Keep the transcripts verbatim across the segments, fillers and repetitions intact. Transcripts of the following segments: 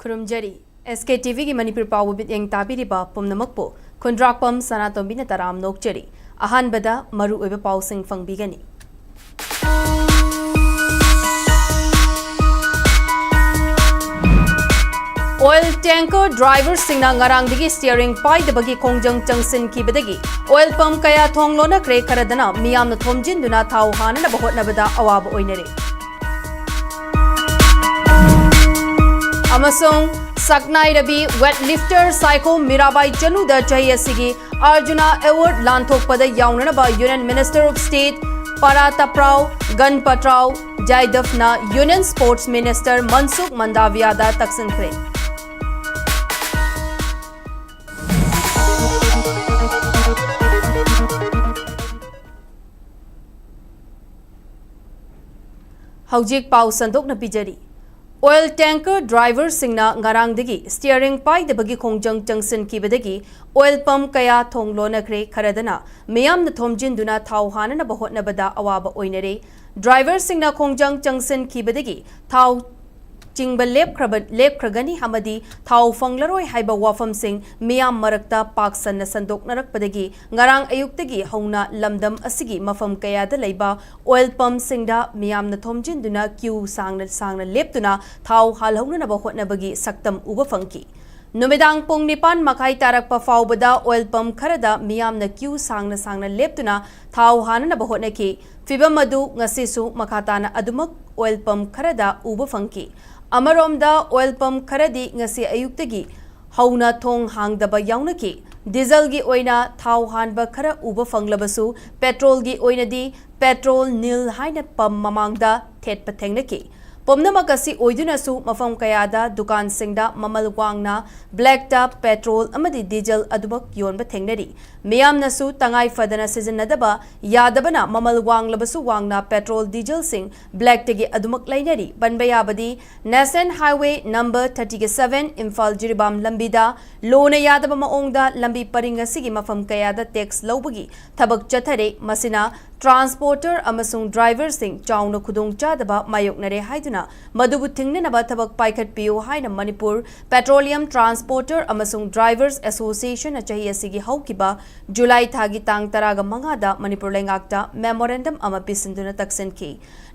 ꯈꯨꯔꯨꯝꯖꯔꯤ꯫ ꯑꯦꯁ ꯀꯦ T ꯚꯤꯒꯤ ꯃꯅꯤꯄꯨꯔ ꯄꯥꯎꯕꯨ ꯃꯤꯠꯌꯦꯡ ꯇꯥꯕꯤꯔꯤꯕ ꯄꯨꯝꯅꯃꯛꯄꯨ ꯈꯨꯟꯗ꯭ꯔꯥꯛꯄꯝ ꯁꯅꯥꯇꯣꯝꯕꯤꯅ ꯇꯔꯥꯝ ꯅꯣꯛꯆꯔꯤ꯫ ꯑꯍꯥꯟꯕꯗ ꯃꯔꯨꯑꯣꯏꯕ ꯄꯥꯎꯁꯤꯡ ꯐꯪꯕꯤꯒꯅꯤ꯫ ꯑꯣꯏꯜ ꯇꯦꯡꯀꯔ ꯗ꯭ꯔꯥꯏꯚꯔꯁꯤꯡꯅ ꯉꯔꯥꯡꯗꯒꯤ ꯁ꯭ꯇꯤꯌꯔꯤꯡ ꯄꯥꯏꯗꯕꯒꯤ ꯈꯣꯡꯖꯪ ꯆꯪꯁꯤꯟꯈꯤꯕꯗꯒꯤ ꯑꯣꯏꯜ ꯄꯝ ꯀꯌꯥ ꯊꯣꯡ ꯂꯣꯟꯅꯈ꯭ꯔꯦ, ꯈꯔꯗꯅ ꯃꯤꯌꯥꯝꯅ ꯊꯣꯝꯖꯤꯟꯗꯨꯅ ꯊꯥꯎ ꯍꯥꯟꯅꯅꯕ ꯍꯣꯠꯅꯕꯗ ꯑꯋꯥꯕ ꯑꯣꯏꯅꯔꯦ꯫ ꯑꯃꯁꯨꯡ ꯁꯛꯅꯥꯏꯔꯕꯤ ꯋꯦꯠ ꯂꯤꯐꯇꯔ ꯁꯥꯏꯈꯣꯝ ꯃꯤꯔꯥꯕꯥꯏ ꯆꯅꯨꯗ ꯆꯍꯤ ꯑꯁꯤꯒꯤ ꯑꯔꯖꯨꯅꯥ ꯑꯦꯋꯥꯔꯗ ꯂꯥꯟꯊꯣꯛꯄꯗ ꯌꯥꯎꯅꯅꯕ Union Minister of State Prataprao Ganpatrao ꯖꯥꯏꯗꯞꯅ Union Sports Minister ꯃꯟꯁꯨꯈ ꯃꯟꯗꯥꯚꯤꯌꯥꯗ ꯇꯛꯁꯤꯟꯈ꯭ꯔꯦ꯫ ꯍꯧꯖꯤꯛ ꯄꯥꯎ ꯁꯟꯗꯣꯛꯅ ꯄꯤꯖꯔꯤ꯫ ꯑꯣꯏꯜ ꯇꯦꯡꯀꯔ ꯗ꯭ꯔꯥꯏꯚꯔꯁꯤꯡꯅ ꯉꯔꯥꯡꯗꯒꯤ ꯁ꯭ꯇꯤꯌꯔꯤꯡ ꯄꯥꯏꯗꯕꯒꯤ ꯈꯣꯡꯖꯪ ꯆꯪꯁꯤꯟꯈꯤꯕꯗꯒꯤ ꯑꯣꯏꯜ ꯄꯝ ꯀꯌꯥ ꯊꯣꯡ ꯂꯣꯟꯅꯈ꯭ꯔꯦ, ꯈꯔꯗꯅ ꯃꯤꯌꯥꯝꯅ ꯊꯣꯝꯖꯤꯟꯗꯨꯅ ꯊꯥꯎ ꯍꯥꯟꯅꯅꯕ ꯍꯣꯠꯅꯕꯗ ꯑꯋꯥꯕ ꯑꯣꯏꯅꯔꯦ꯫ ꯗ꯭ꯔꯥꯏꯚꯔꯁꯤꯡꯅ ꯈꯣꯡꯖꯪ ꯆꯪꯁꯤꯟꯈꯤꯕꯗꯒꯤ ꯊꯥꯎ ꯆꯤꯡꯕ ꯂꯦꯞꯈ꯭ꯔꯕ, ꯂꯦꯞꯈ꯭ꯔꯒꯅꯤ ꯑꯃꯗꯤ ꯊꯥꯎ ꯐꯪꯂꯔꯣꯏ ꯍꯥꯏꯕ ꯋꯥꯐꯝꯁꯤꯡ ꯃꯤꯌꯥꯝ ꯃꯔꯛꯇ ꯄꯥꯛ ꯁꯟꯅ ꯁꯟꯗꯣꯛꯅꯔꯛꯄꯗꯒꯤ ꯉꯔꯥꯡ ꯑꯌꯨꯛꯇꯒꯤ ꯍꯧꯅ ꯂꯝꯗꯝ ꯑꯁꯤꯒꯤ ꯃꯐꯝ ꯀꯌꯥꯗ ꯂꯩꯕ ꯑꯣꯏꯜ ꯄꯝꯁꯤꯡꯗ ꯃꯤꯌꯥꯝꯅ ꯊꯣꯝꯖꯤꯟꯗꯨꯅ ꯀ꯭ꯌꯨ ꯁꯥꯡꯅ ꯁꯥꯡꯅ ꯂꯦꯞꯇꯨꯅ ꯊꯥꯎ ꯍꯥꯜꯍꯧꯅꯅꯕ ꯍꯣꯠꯅꯕꯒꯤ ꯁꯛꯇꯝ ꯎꯕ ꯐꯪꯈꯤ꯫ ꯅꯨꯃꯤꯗꯥꯡ ꯄꯨꯡ ꯅꯤꯄꯥꯟ ꯃꯈꯥꯏ ꯇꯥꯔꯛꯄ ꯐꯥꯎꯕꯗ ꯑꯣꯏꯜ ꯄꯝ ꯈꯔꯗ ꯃꯤꯌꯥꯝꯅ ꯀ꯭ꯌꯨ ꯁꯥꯡꯅ ꯁꯥꯡꯅ ꯂꯦꯞꯇꯨꯅ ꯊꯥꯎ ꯍꯥꯟꯅꯅꯕ ꯍꯣꯠꯅꯈꯤ꯫ ꯐꯤꯚꯝ ꯑꯗꯨ ꯉꯁꯤꯁꯨ ꯃꯈꯥ ꯇꯥꯅ ꯑꯗꯨꯃꯛ ꯑꯣꯏꯜ ꯄꯝ ꯈꯔꯗ ꯎꯕ ꯐꯪꯈꯤ꯫ ꯑꯃꯔꯣꯝꯗ, ꯑꯣꯏꯜ ꯄꯝ ꯈꯔꯗꯤ ꯉꯁꯤ ꯑꯌꯨꯛꯇꯒꯤ ꯍꯧꯅ ꯊꯣꯡ ꯍꯥꯡꯗꯕ ꯌꯥꯎꯅꯈꯤ꯫ ꯗꯤꯖꯜꯒꯤ ꯑꯣꯏꯅ ꯊꯥꯎ ꯍꯥꯟꯕ ꯈꯔ ꯎꯕ ꯐꯪꯂꯕꯁꯨ, ꯄꯦꯇ꯭ꯔꯣꯜꯒꯤ ꯑꯣꯏꯅꯗꯤ ꯄꯦꯇ꯭ꯔꯣꯜ ꯅꯤꯜ ꯍꯥꯏꯅ ꯄꯝ ꯃꯃꯥꯡꯗ ꯊꯦꯠꯄ ꯊꯦꯡꯅꯈꯤ꯫ ꯄꯨꯝꯅꯃꯛ ꯑꯁꯤ ꯑꯣꯏꯗꯨꯅꯁꯨ, ꯃꯐꯝ ꯀꯌꯥꯗ ꯗꯨꯀꯥꯟꯁꯤꯡꯗ ꯃꯃꯜ ꯋꯥꯡꯅ ꯕ꯭ꯂꯦꯛꯇ ꯄꯦꯇ꯭ꯔꯣꯜ ꯑꯃꯗꯤ ꯗꯤꯖꯜ ꯑꯗꯨꯃꯛ ꯌꯣꯟꯕ ꯊꯦꯡꯅꯔꯤ꯫ ꯃꯤꯌꯥꯝꯅꯁꯨ ꯇꯉꯥꯏ ꯐꯗꯅ ꯁꯤꯖꯤꯟꯅꯗꯕ ꯌꯥꯗꯕꯅ ꯃꯃꯜ ꯋꯥꯡꯂꯕꯁꯨ ꯋꯥꯡꯅ ꯄꯦꯇ꯭ꯔꯣꯜ ꯗꯤꯖꯜꯁꯤꯡ ꯕ꯭ꯂꯦꯛꯇꯒꯤ ꯑꯗꯨꯃꯛ ꯂꯩꯅꯔꯤ꯫ ꯄꯟꯕ ꯌꯥꯕꯗꯤ, National Highway number thirty seven Imphal Jiribam ꯂꯝꯕꯤꯗ ꯂꯣꯅ ꯌꯥꯗꯕ ꯃꯑꯣꯡꯗ ꯂꯝꯕꯤ ꯄꯔꯤꯡ ꯑꯁꯤꯒꯤ ꯃꯐꯝ ꯀꯌꯥꯗ ꯇꯦꯛꯁ ꯂꯧꯕꯒꯤ ꯊꯕꯛ ꯆꯠꯊꯔꯦ꯫ ꯃꯁꯤꯅ ꯇ꯭ꯔꯥꯟꯁꯄꯣꯔꯇꯔ ꯑꯃꯁꯨꯡ ꯗ꯭ꯔꯥꯏꯚꯔꯁꯤꯡ ꯆꯥꯎꯅ ꯈꯨꯗꯣꯡꯆꯥꯗꯕ ꯃꯥꯌꯣꯛꯅꯔꯦ ꯍꯥꯏꯗꯨꯅ ꯃꯗꯨꯕꯨ ꯊꯤꯡꯅꯅꯕ ꯊꯕꯛ ꯄꯥꯏꯈꯠꯄꯤꯌꯨ ꯍꯥꯏꯅ ꯃꯅꯤꯄꯨꯔ ꯄꯦꯇ꯭ꯔꯣꯂꯤꯌꯝ ꯇ꯭ꯔꯥꯟꯁꯄꯣꯔꯇꯔ ꯑꯃꯁꯨꯡ ꯗ꯭ꯔꯥꯏꯚꯔꯁ ꯑꯦꯁꯣꯁꯤꯌꯦꯁꯟꯅ ꯆꯍꯤ ꯑꯁꯤꯒꯤ ꯍꯧꯈꯤꯕ ꯖꯨꯂꯥꯏ ꯊꯥꯒꯤ ꯇꯥꯡ ꯇꯔꯥꯒ ꯃꯉꯥꯗ ꯃꯅꯤꯄꯨꯔ ꯂꯩꯉꯥꯛꯇ ꯃꯦꯃꯣꯔꯦꯟꯗꯝ ꯑꯃ ꯄꯤꯁꯤꯟꯗꯨꯅ ꯇꯛꯁꯤꯟꯈꯤ꯫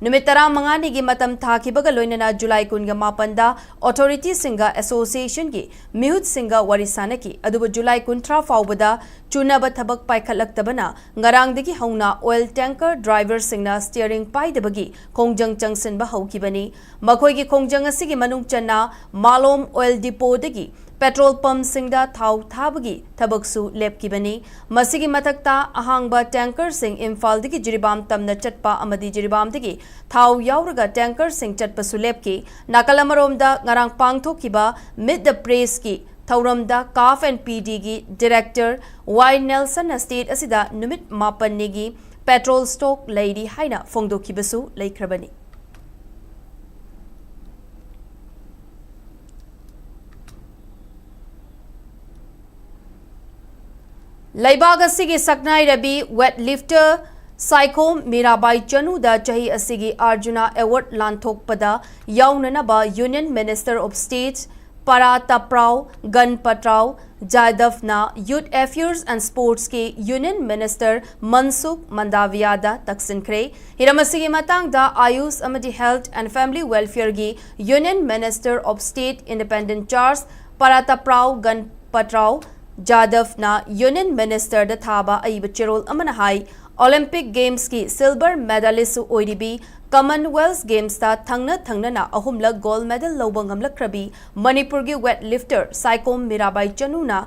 ꯅꯨꯃꯤꯠ ꯇꯔꯥꯃꯉꯥꯅꯤꯒꯤ ꯃꯇꯝ ꯊꯥꯈꯤꯕꯒ ꯂꯣꯏꯅꯅ ꯖꯨꯂꯥꯏ ꯀꯨꯟꯒ ꯃꯥꯄꯟꯗ ꯑꯣꯊꯣꯔꯤꯇꯤꯁꯤꯡꯒ ꯑꯦꯁꯣꯁꯤꯌꯦꯁꯟꯒꯤ ꯃꯤꯍꯨꯠꯁꯤꯡꯒ ꯋꯥꯔꯤ ꯁꯥꯅꯈꯤ꯫ ꯑꯗꯨꯕꯨ ꯖꯨꯂꯥꯏ ꯀꯨꯟꯊ꯭ꯔꯥ ꯐꯥꯎꯕꯗ ꯆꯨꯅꯕ ꯊꯕꯛ ꯄꯥꯏꯈꯠꯂꯛꯇꯕꯅ ꯉꯔꯥꯡꯗꯒꯤ ꯍꯧꯅ ꯑꯣꯏꯜ ꯇꯦꯡꯀꯔ ꯗ꯭ꯔꯥꯏꯚꯔꯁꯤꯡꯅ ꯁ꯭ꯇꯤꯌꯔꯤꯡ ꯄꯥꯏꯗꯕꯒꯤ ꯈꯣꯡꯖꯪ ꯆꯪꯁꯤꯟꯕ ꯍꯧꯈꯤꯕꯅꯤ꯫ ꯃꯈꯣꯏꯒꯤ ꯈꯣꯡꯖꯪ ꯑꯁꯤꯒꯤ ꯃꯅꯨꯡ ꯆꯟꯅ ꯃꯥꯂꯣꯝ ꯑꯣꯏꯜ ꯗꯤꯄꯣꯗꯒꯤ ꯄꯦꯇ꯭ꯔꯣꯜ ꯄꯝꯞꯁꯤꯡꯗ ꯊꯥꯎ ꯊꯥꯕꯒꯤ ꯊꯕꯛꯁꯨ ꯂꯦꯞꯈꯤꯕꯅꯤ꯫ ꯃꯁꯤꯒꯤ ꯃꯊꯛꯇ ꯑꯍꯥꯡꯕ ꯇꯦꯡꯀꯔꯁꯤꯡ ꯏꯝꯐꯥꯜꯗꯒꯤ ꯖꯤꯔꯤꯕꯥꯝ ꯇꯝꯅ ꯆꯠꯄ ꯑꯃꯗꯤ ꯖꯤꯔꯤꯕꯥꯝꯗꯒꯤ ꯊꯥꯎ ꯌꯥꯎꯔꯒ ꯇꯦꯡꯀꯔꯁꯤꯡ ꯆꯠꯄꯁꯨ ꯂꯦꯞꯈꯤ꯫ ꯅꯥꯀꯜ ꯑꯃꯔꯣꯝꯗ ꯉꯔꯥꯡ ꯄꯥꯡꯊꯣꯛꯈꯤꯕ Meet the Pressꯀꯤ ꯊꯧꯔꯝꯗ CAF and PDꯒꯤ ꯗꯤꯔꯦꯛꯇꯔ ꯋꯥꯏ ꯅꯦꯜꯁꯟꯅ ꯁ꯭ꯇꯦꯠ ꯑꯁꯤꯗ ꯅꯨꯃꯤꯠ ꯃꯥꯄꯟꯅꯤꯒꯤ ꯄꯦꯇ꯭ꯔꯣꯜ ꯁ꯭ꯇꯣꯛ ꯂꯩꯔꯤ ꯍꯥꯏꯅ ꯐꯣꯡꯗꯣꯛꯈꯤꯕꯁꯨ ꯂꯩꯈ꯭ꯔꯕꯅꯤ꯫ ꯂꯩꯕꯥꯛ ꯑꯁꯤꯒꯤ ꯁꯛꯅꯥꯏꯔꯕꯤ ꯋꯦꯠ ꯂꯤꯐꯇꯔ ꯁꯥꯏꯈꯣꯝ ꯃꯤꯔꯥꯕꯥꯏ ꯆꯅꯨꯗ ꯆꯍꯤ ꯑꯁꯤꯒꯤ ꯑꯔꯖꯨꯅꯥ ꯑꯦꯋꯥꯔꯗ ꯂꯥꯟꯊꯣꯛꯄꯗ ꯌꯥꯎꯅꯅꯕ Union Minister of State Prataprao Ganpatrao ꯖꯥꯗꯕꯅ Youth Affairs and Sportsꯀꯤ Union Minister ꯃꯟꯁꯨꯈ ꯃꯟꯗꯥꯚꯤꯌꯥꯗ ꯇꯛꯁꯤꯟꯈ꯭ꯔꯦ꯫ ꯍꯤꯔꯝ ꯑꯁꯤꯒꯤ ꯃꯇꯥꯡꯗ Ayush ꯑꯃꯗꯤ Health and Family Welfareꯒꯤ Union Minister of State Independent Charge Prataprao Ganpatrao ꯖꯥꯗꯕꯅ Union Ministerꯗ ꯊꯥꯕ ꯑꯏꯕ ꯆꯦꯔꯣꯜ ꯑꯃꯅ ꯍꯥꯏ, Olympic Gamesꯀꯤ silver medalistꯁꯨ ꯑꯣꯏꯔꯤꯕꯤ, Commonwealth Gamesꯇ ꯊꯪꯅ ꯊꯪꯅꯅ ꯑꯍꯨꯝꯂꯛ gold medal ꯂꯧꯕ ꯉꯝꯂꯛꯈ꯭ꯔꯕꯤ ꯃꯅꯤꯄꯨꯔꯒꯤ ꯋꯦꯠ ꯂꯤꯐꯇꯔ ꯁꯥꯏꯈꯣꯝ ꯃꯤꯔꯥꯕꯥꯏ ꯆꯅꯨꯅ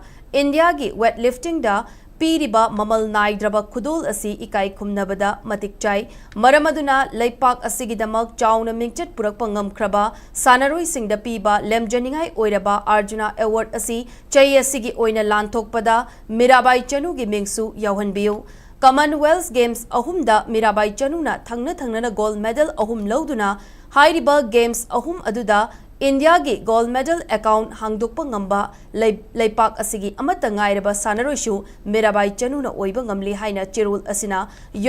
ꯏꯟꯗꯤꯌꯥꯒꯤ ꯋꯦꯠ ꯂꯤꯐꯇꯤꯡꯗ ꯄꯤꯔꯤꯕ ꯃꯃꯜ ꯅꯥꯏꯗ꯭ꯔꯕ ꯈꯨꯗꯣꯜ ꯑꯁꯤ ꯏꯀꯥꯏ ꯈꯨꯝꯅꯕꯗ ꯃꯇꯤꯛ ꯆꯥꯏ꯫ ꯃꯔꯝ ꯑꯗꯨꯅ ꯂꯩꯄꯥꯛ ꯑꯁꯤꯒꯤꯗꯃꯛ ꯆꯥꯎꯅ ꯃꯤꯡꯆꯠ ꯄꯨꯔꯛꯄ ꯉꯝꯈ꯭ꯔꯕ ꯁꯥꯟꯅꯔꯣꯏꯁꯤꯡꯗ ꯄꯤꯕ ꯂꯦꯝꯖꯅꯤꯡꯉꯥꯏ ꯑꯣꯏꯔꯕ ꯑꯔꯖꯨꯅꯥ ꯑꯦꯋꯥꯔꯗ ꯑꯁꯤ ꯆꯍꯤ ꯑꯁꯤꯒꯤ ꯑꯣꯏꯅ ꯂꯥꯟꯊꯣꯛꯄꯗ ꯃꯤꯔꯥꯕꯥꯏ ꯆꯅꯨꯒꯤ ꯃꯤꯡꯁꯨ ꯌꯥꯎꯍꯟꯕꯤꯌꯨ꯫ Commonwealth Games ꯑꯍꯨꯝꯗ ꯃꯤꯔꯥꯕꯥꯏ ꯆꯅꯨꯅ ꯊꯪꯅ ꯊꯪꯅꯅ gold medal ꯑꯍꯨꯝ ꯂꯧꯗꯨꯅ ꯍꯥꯏꯔꯤꯕ games ꯑꯍꯨꯝ ꯑꯗꯨꯗ ꯏꯟꯗꯤꯌꯥꯒꯤ gold medal account ꯍꯥꯡꯗꯣꯛꯄ ꯉꯝꯕ ꯂꯩ-, ꯂꯩꯄꯥꯛ ꯑꯁꯤꯒꯤ ꯑꯃꯠꯇ ꯉꯥꯏꯔꯕ ꯁꯥꯟꯅꯔꯣꯏꯁꯨ ꯃꯤꯔꯥꯕꯥꯏ ꯆꯅꯨꯅ ꯑꯣꯏꯕ ꯉꯝꯂꯤ ꯍꯥꯏꯅ ꯆꯦꯔꯣꯜ ꯑꯁꯤꯅ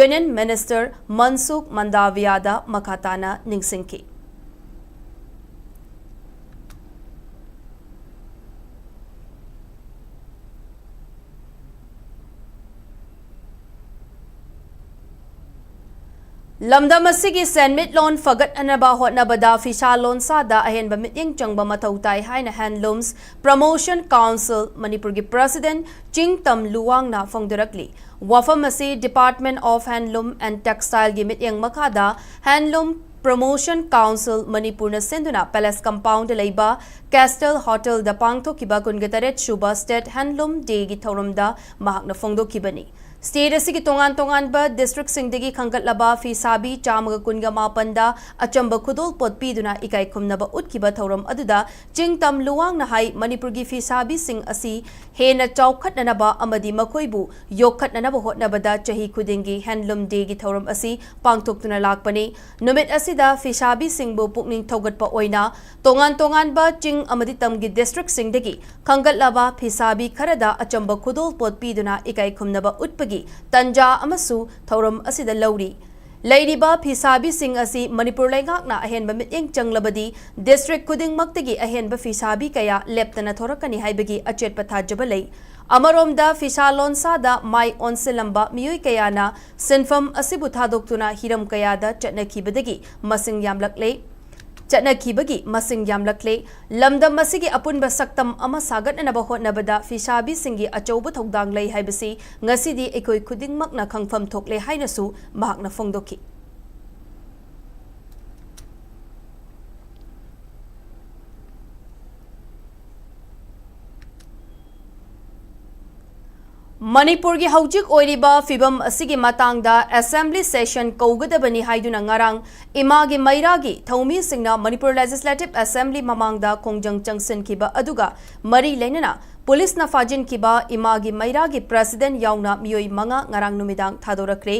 Union Minister ꯃꯟꯁꯨꯈ ꯃꯟꯗꯥꯚꯤꯌꯥꯗ ꯃꯈꯥ ꯇꯥꯅ ꯅꯤꯡꯁꯤꯡꯈꯤ꯫ ꯂꯝꯗꯝ ꯑꯁꯤꯒꯤ ꯁꯦꯟꯃꯤꯠꯂꯣꯟ ꯐꯒꯠꯍꯟꯅꯕ ꯍꯣꯠꯅꯕꯗ ꯐꯤꯁꯥ ꯂꯣꯟꯁꯥꯗ ꯑꯍꯦꯟꯕ ꯃꯤꯠꯌꯦꯡ ꯆꯪꯕ ꯃꯊꯧ ꯇꯥꯏ ꯍꯥꯏꯅ Handlooms Promotion Council ꯃꯅꯤꯄꯨꯔꯒꯤ President ꯆꯤꯡꯇꯝ ꯂꯨꯋꯥꯡꯅ ꯐꯣꯡꯗꯣꯔꯛꯂꯤ꯫ ꯋꯥꯐꯝ ꯑꯁꯤ Department of Handloom and Textile ꯒꯤ ꯃꯤꯠꯌꯦꯡ ꯃꯈꯥꯗ Handloom Promotion Council ꯃꯅꯤꯄꯨꯔꯅ ꯁꯤꯟꯗꯨꯅ Palace Compound ꯗ ꯂꯩꯕ Castle Hotel ꯗ ꯄꯥꯡꯊꯣꯛꯈꯤꯕ ꯀꯨꯟꯒ ꯇꯔꯦꯠ ꯁꯨꯕ State Handloom Day ꯒꯤ ꯊꯧꯔꯝꯗ ꯃꯍꯥꯛꯅ ꯐꯣꯡꯗꯣꯛꯈꯤꯕꯅꯤ꯫ State ꯑꯁꯤꯒꯤ ꯇꯣꯉꯥꯟ ꯇꯣꯉꯥꯟꯕ district ꯁꯤꯡꯗꯒꯤ ꯈꯟꯒꯠꯂꯕ ꯐꯤꯁꯥꯕꯤ ꯆꯥꯝꯃꯒ ꯀꯨꯟꯒ ꯃꯥꯄꯟꯗ ꯑꯆꯝꯕ ꯈꯨꯗꯣꯜꯄꯣꯠ ꯄꯤꯗꯨꯅ ꯏꯀꯥꯏ ꯈꯨꯝꯅꯕ ꯎꯠꯈꯤꯕ ꯊꯧꯔꯝ ꯑꯗꯨꯗ ꯆꯤꯡꯇꯝ ꯂꯨꯋꯥꯡꯅ ꯍꯥꯏ, ꯃꯅꯤꯄꯨꯔꯒꯤ ꯐꯤꯁꯥꯕꯤꯁꯤꯡ ꯑꯁꯤ ꯍꯦꯟꯅ ꯆꯥꯎꯈꯠꯅꯅꯕ ꯑꯃꯗꯤ ꯃꯈꯣꯏꯕꯨ ꯌꯣꯛꯈꯠꯅꯅꯕ ꯍꯣꯠꯅꯕꯗ ꯆꯍꯤ ꯈꯨꯗꯤꯡꯒꯤ Handloom Day ꯒꯤ ꯊꯧꯔꯝ ꯑꯁꯤ ꯄꯥꯡꯊꯣꯛꯇꯨꯅ ꯂꯥꯛꯄꯅꯤ꯫ ꯅꯨꯃꯤꯠ ꯑꯁꯤꯗ ꯐꯤꯁꯥꯕꯤꯁꯤꯡꯕꯨ ꯄꯨꯛꯅꯤꯡ ꯊꯧꯒꯠꯄ ꯑꯣꯏꯅ ꯇꯣꯉꯥꯟ ꯇꯣꯉꯥꯟꯕ ꯆꯤꯡ ꯑꯃꯗꯤ ꯇꯝꯒꯤ district ꯁꯤꯡꯗꯒꯤ ꯈꯟꯒꯠꯂꯕ ꯐꯤꯁꯥꯕꯤ ꯈꯔꯗ ꯑꯆꯝꯕ ꯈꯨꯗꯣꯜꯄꯣꯠ ꯄꯤꯗꯨꯅ ꯏꯀꯥꯏ ꯈꯨꯝꯅꯕ ꯎꯠꯄꯒꯤ ꯇꯟꯖꯥ ꯑꯃꯁꯨ ꯊꯧꯔꯝ ꯑꯁꯤꯗ ꯂꯧꯔꯤ꯫ ꯂꯩꯔꯤꯕ ꯐꯤꯁꯥꯕꯤꯁꯤꯡ ꯑꯁꯤ ꯃꯅꯤꯄꯨꯔ ꯂꯩꯉꯥꯛꯅ ꯑꯍꯦꯟꯕ ꯃꯤꯠꯌꯦꯡ ꯆꯪꯂꯕꯗꯤ district ꯈꯨꯗꯤꯡꯃꯛꯇꯒꯤ ꯑꯍꯦꯟꯕ ꯐꯤꯁꯥꯕꯤ ꯀꯌꯥ ꯂꯦꯞꯇꯅ ꯊꯣꯔꯛꯀꯅꯤ ꯍꯥꯏꯕꯒꯤ ꯑꯆꯦꯠꯄ ꯊꯥꯖꯕ ꯂꯩ꯫ ꯑꯃꯔꯣꯝꯗ ꯐꯤꯁꯥ ꯂꯣꯟꯁꯥꯗ ꯃꯥꯏ ꯑꯣꯟꯁꯤꯜꯂꯝꯕ ꯃꯤꯑꯣꯏ ꯀꯌꯥꯅ ꯁꯤꯟꯐꯝ ꯑꯁꯤꯕꯨ ꯊꯥꯗꯣꯛꯇꯨꯅ ꯍꯤꯔꯝ ꯀꯌꯥꯗ ꯆꯠꯅꯈꯤꯕꯗꯒꯤ ꯃꯁꯤꯡ ꯌꯥꯝꯂꯛꯂꯦ꯫ ꯆꯠꯅꯈꯤꯕꯒꯤ ꯃꯁꯤꯡ ꯌꯥꯝꯂꯛꯂꯦ꯫ ꯂꯝꯗꯝ ꯑꯁꯤꯒꯤ ꯑꯄꯨꯟꯕ ꯁꯛꯇꯝ ꯑꯃ ꯁꯥꯒꯠꯅꯅꯕ ꯍꯣꯠꯅꯕꯗ ꯐꯤꯁꯥꯕꯤꯁꯤꯡꯒꯤ ꯑꯆꯧꯕ ꯊꯧꯗꯥꯡ ꯂꯩ ꯍꯥꯏꯕꯁꯤ ꯉꯁꯤꯗꯤ ꯑꯩꯈꯣꯏ ꯈꯨꯗꯤꯡꯃꯛꯅ ꯈꯪꯐꯝ ꯊꯣꯛꯂꯦ ꯍꯥꯏꯅꯁꯨ ꯃꯍꯥꯛꯅ ꯐꯣꯡꯗꯣꯛꯈꯤ꯫ ꯃꯅꯤꯄꯨꯔꯒꯤ ꯍꯧꯖꯤꯛ ꯑꯣꯏꯔꯤꯕ ꯐꯤꯕꯝ ꯑꯁꯤꯒꯤ ꯃꯇꯥꯡꯗ assembly session ꯀꯧꯒꯗꯕꯅꯤ ꯍꯥꯏꯗꯨꯅ ꯉꯔꯥꯡ ꯏꯃꯥꯒꯤ ꯃꯩꯔꯥꯒꯤ ꯊꯧꯃꯤꯁꯤꯡꯅ ꯃꯅꯤꯄꯨꯔ Legislative Assembly ꯃꯃꯥꯡꯗ ꯈꯣꯡꯖꯪ ꯆꯪꯁꯤꯟꯈꯤꯕ ꯑꯗꯨꯒ ꯃꯔꯤ ꯂꯩꯅꯅ ꯄꯨꯂꯤꯁꯅ ꯐꯥꯖꯤꯟꯈꯤꯕ ꯏꯃꯥꯒꯤ ꯃꯩꯔꯥꯒꯤ President ꯌꯥꯎꯅ ꯃꯤꯑꯣꯏ ꯃꯉꯥ ꯉꯔꯥꯡ ꯅꯨꯃꯤꯗꯥꯡ ꯊꯥꯗꯣꯔꯛꯈ꯭ꯔꯦ꯫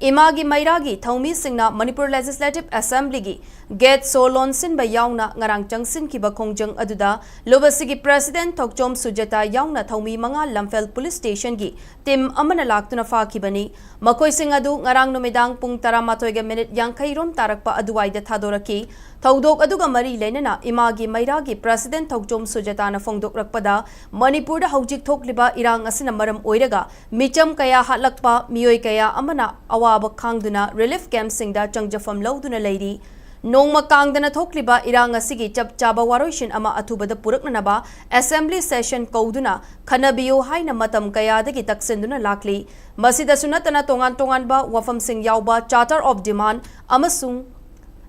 ꯏꯃꯥꯒꯤ ꯃꯩꯔꯥꯒꯤ ꯊꯧꯃꯤꯁꯤꯡꯅ ꯃꯅꯤꯄꯨꯔ Legislative Assembly ꯒꯤ gate ꯁꯣ ꯂꯣꯟꯁꯤꯟꯕ ꯌꯥꯎꯅ ꯉꯔꯥꯡ ꯆꯪꯁꯤꯟꯈꯤꯕ ꯈꯣꯡꯖꯪ ꯑꯗꯨꯗ ꯂꯨꯕꯁꯤꯒꯤ President ꯊꯣꯛꯆꯣꯝ ꯁꯨꯖꯇꯥ ꯌꯥꯎꯅ ꯊꯧꯃꯤ ꯃꯉꯥ ꯂꯝꯐꯦꯜ Police Station ꯒꯤ team ꯑꯃꯅ ꯂꯥꯛꯇꯨꯅ ꯐꯥꯈꯤꯕꯅꯤ꯫ ꯃꯈꯣꯏꯁꯤꯡ ꯑꯗꯨ ꯉꯔꯥꯡ ꯅꯨꯃꯤꯗꯥꯡ ꯄꯨꯡ ꯇꯔꯥꯃꯥꯊꯣꯏꯒ minute ꯌꯥꯡꯈꯩ ꯔꯣꯝ ꯇꯥꯔꯛꯄ ꯑꯗꯨꯋꯥꯏꯗ ꯊꯥꯗꯣꯔꯛꯈꯤ꯫ ꯊꯧꯗꯣꯛ ꯑꯗꯨꯒ ꯃꯔꯤ ꯂꯩꯅꯅ ꯏꯃꯥꯒꯤ ꯃꯩꯔꯥꯒꯤ president ꯊꯧꯆꯣꯝ ꯁꯨꯖꯥꯇꯥꯅ ꯐꯣꯡꯗꯣꯛꯂꯛꯄꯗ, ꯃꯅꯤꯄꯨꯔꯗ ꯍꯧꯖꯤꯛ ꯊꯣꯛꯂꯤꯕ ꯏꯔꯥꯡ ꯑꯁꯤꯅ ꯃꯔꯝ ꯑꯣꯏꯔꯒ ꯃꯤꯆꯝ ꯀꯌꯥ ꯍꯥꯠꯂꯛꯄ, ꯃꯤꯑꯣꯏ ꯀꯌꯥ ꯑꯃꯅ ꯑꯋꯥꯕ ꯈꯥꯡꯗꯨꯅ relief campꯁꯤꯡꯗ ꯆꯪꯖꯐꯝ ꯂꯧꯗꯨꯅ ꯂꯩꯔꯤ꯫ ꯅꯣꯡꯃ ꯀꯥꯡꯗꯅ ꯊꯣꯛꯂꯤꯕ ꯏꯔꯥꯡ ꯑꯁꯤꯒꯤ ꯆꯞ ꯆꯥꯕ ꯋꯥꯔꯣꯏꯁꯤꯟ ꯑꯃ ꯑꯊꯨꯕꯗ ꯄꯨꯔꯛꯅꯅꯕ assembly session ꯀꯧꯗꯨꯅ ꯈꯟꯅꯕꯤꯌꯨ ꯍꯥꯏꯅ ꯃꯇꯝ ꯀꯌꯥꯗꯒꯤ ꯇꯛꯁꯤꯟꯗꯨꯅ ꯂꯥꯛꯂꯤ꯫ ꯃꯁꯤꯗꯁꯨ ꯅꯠꯇꯅ ꯇꯣꯉꯥꯟ ꯇꯣꯉꯥꯟꯕ ꯋꯥꯐꯝꯁꯤꯡ ꯌꯥꯎꯕ charter of demand ꯑꯃꯁꯨꯡ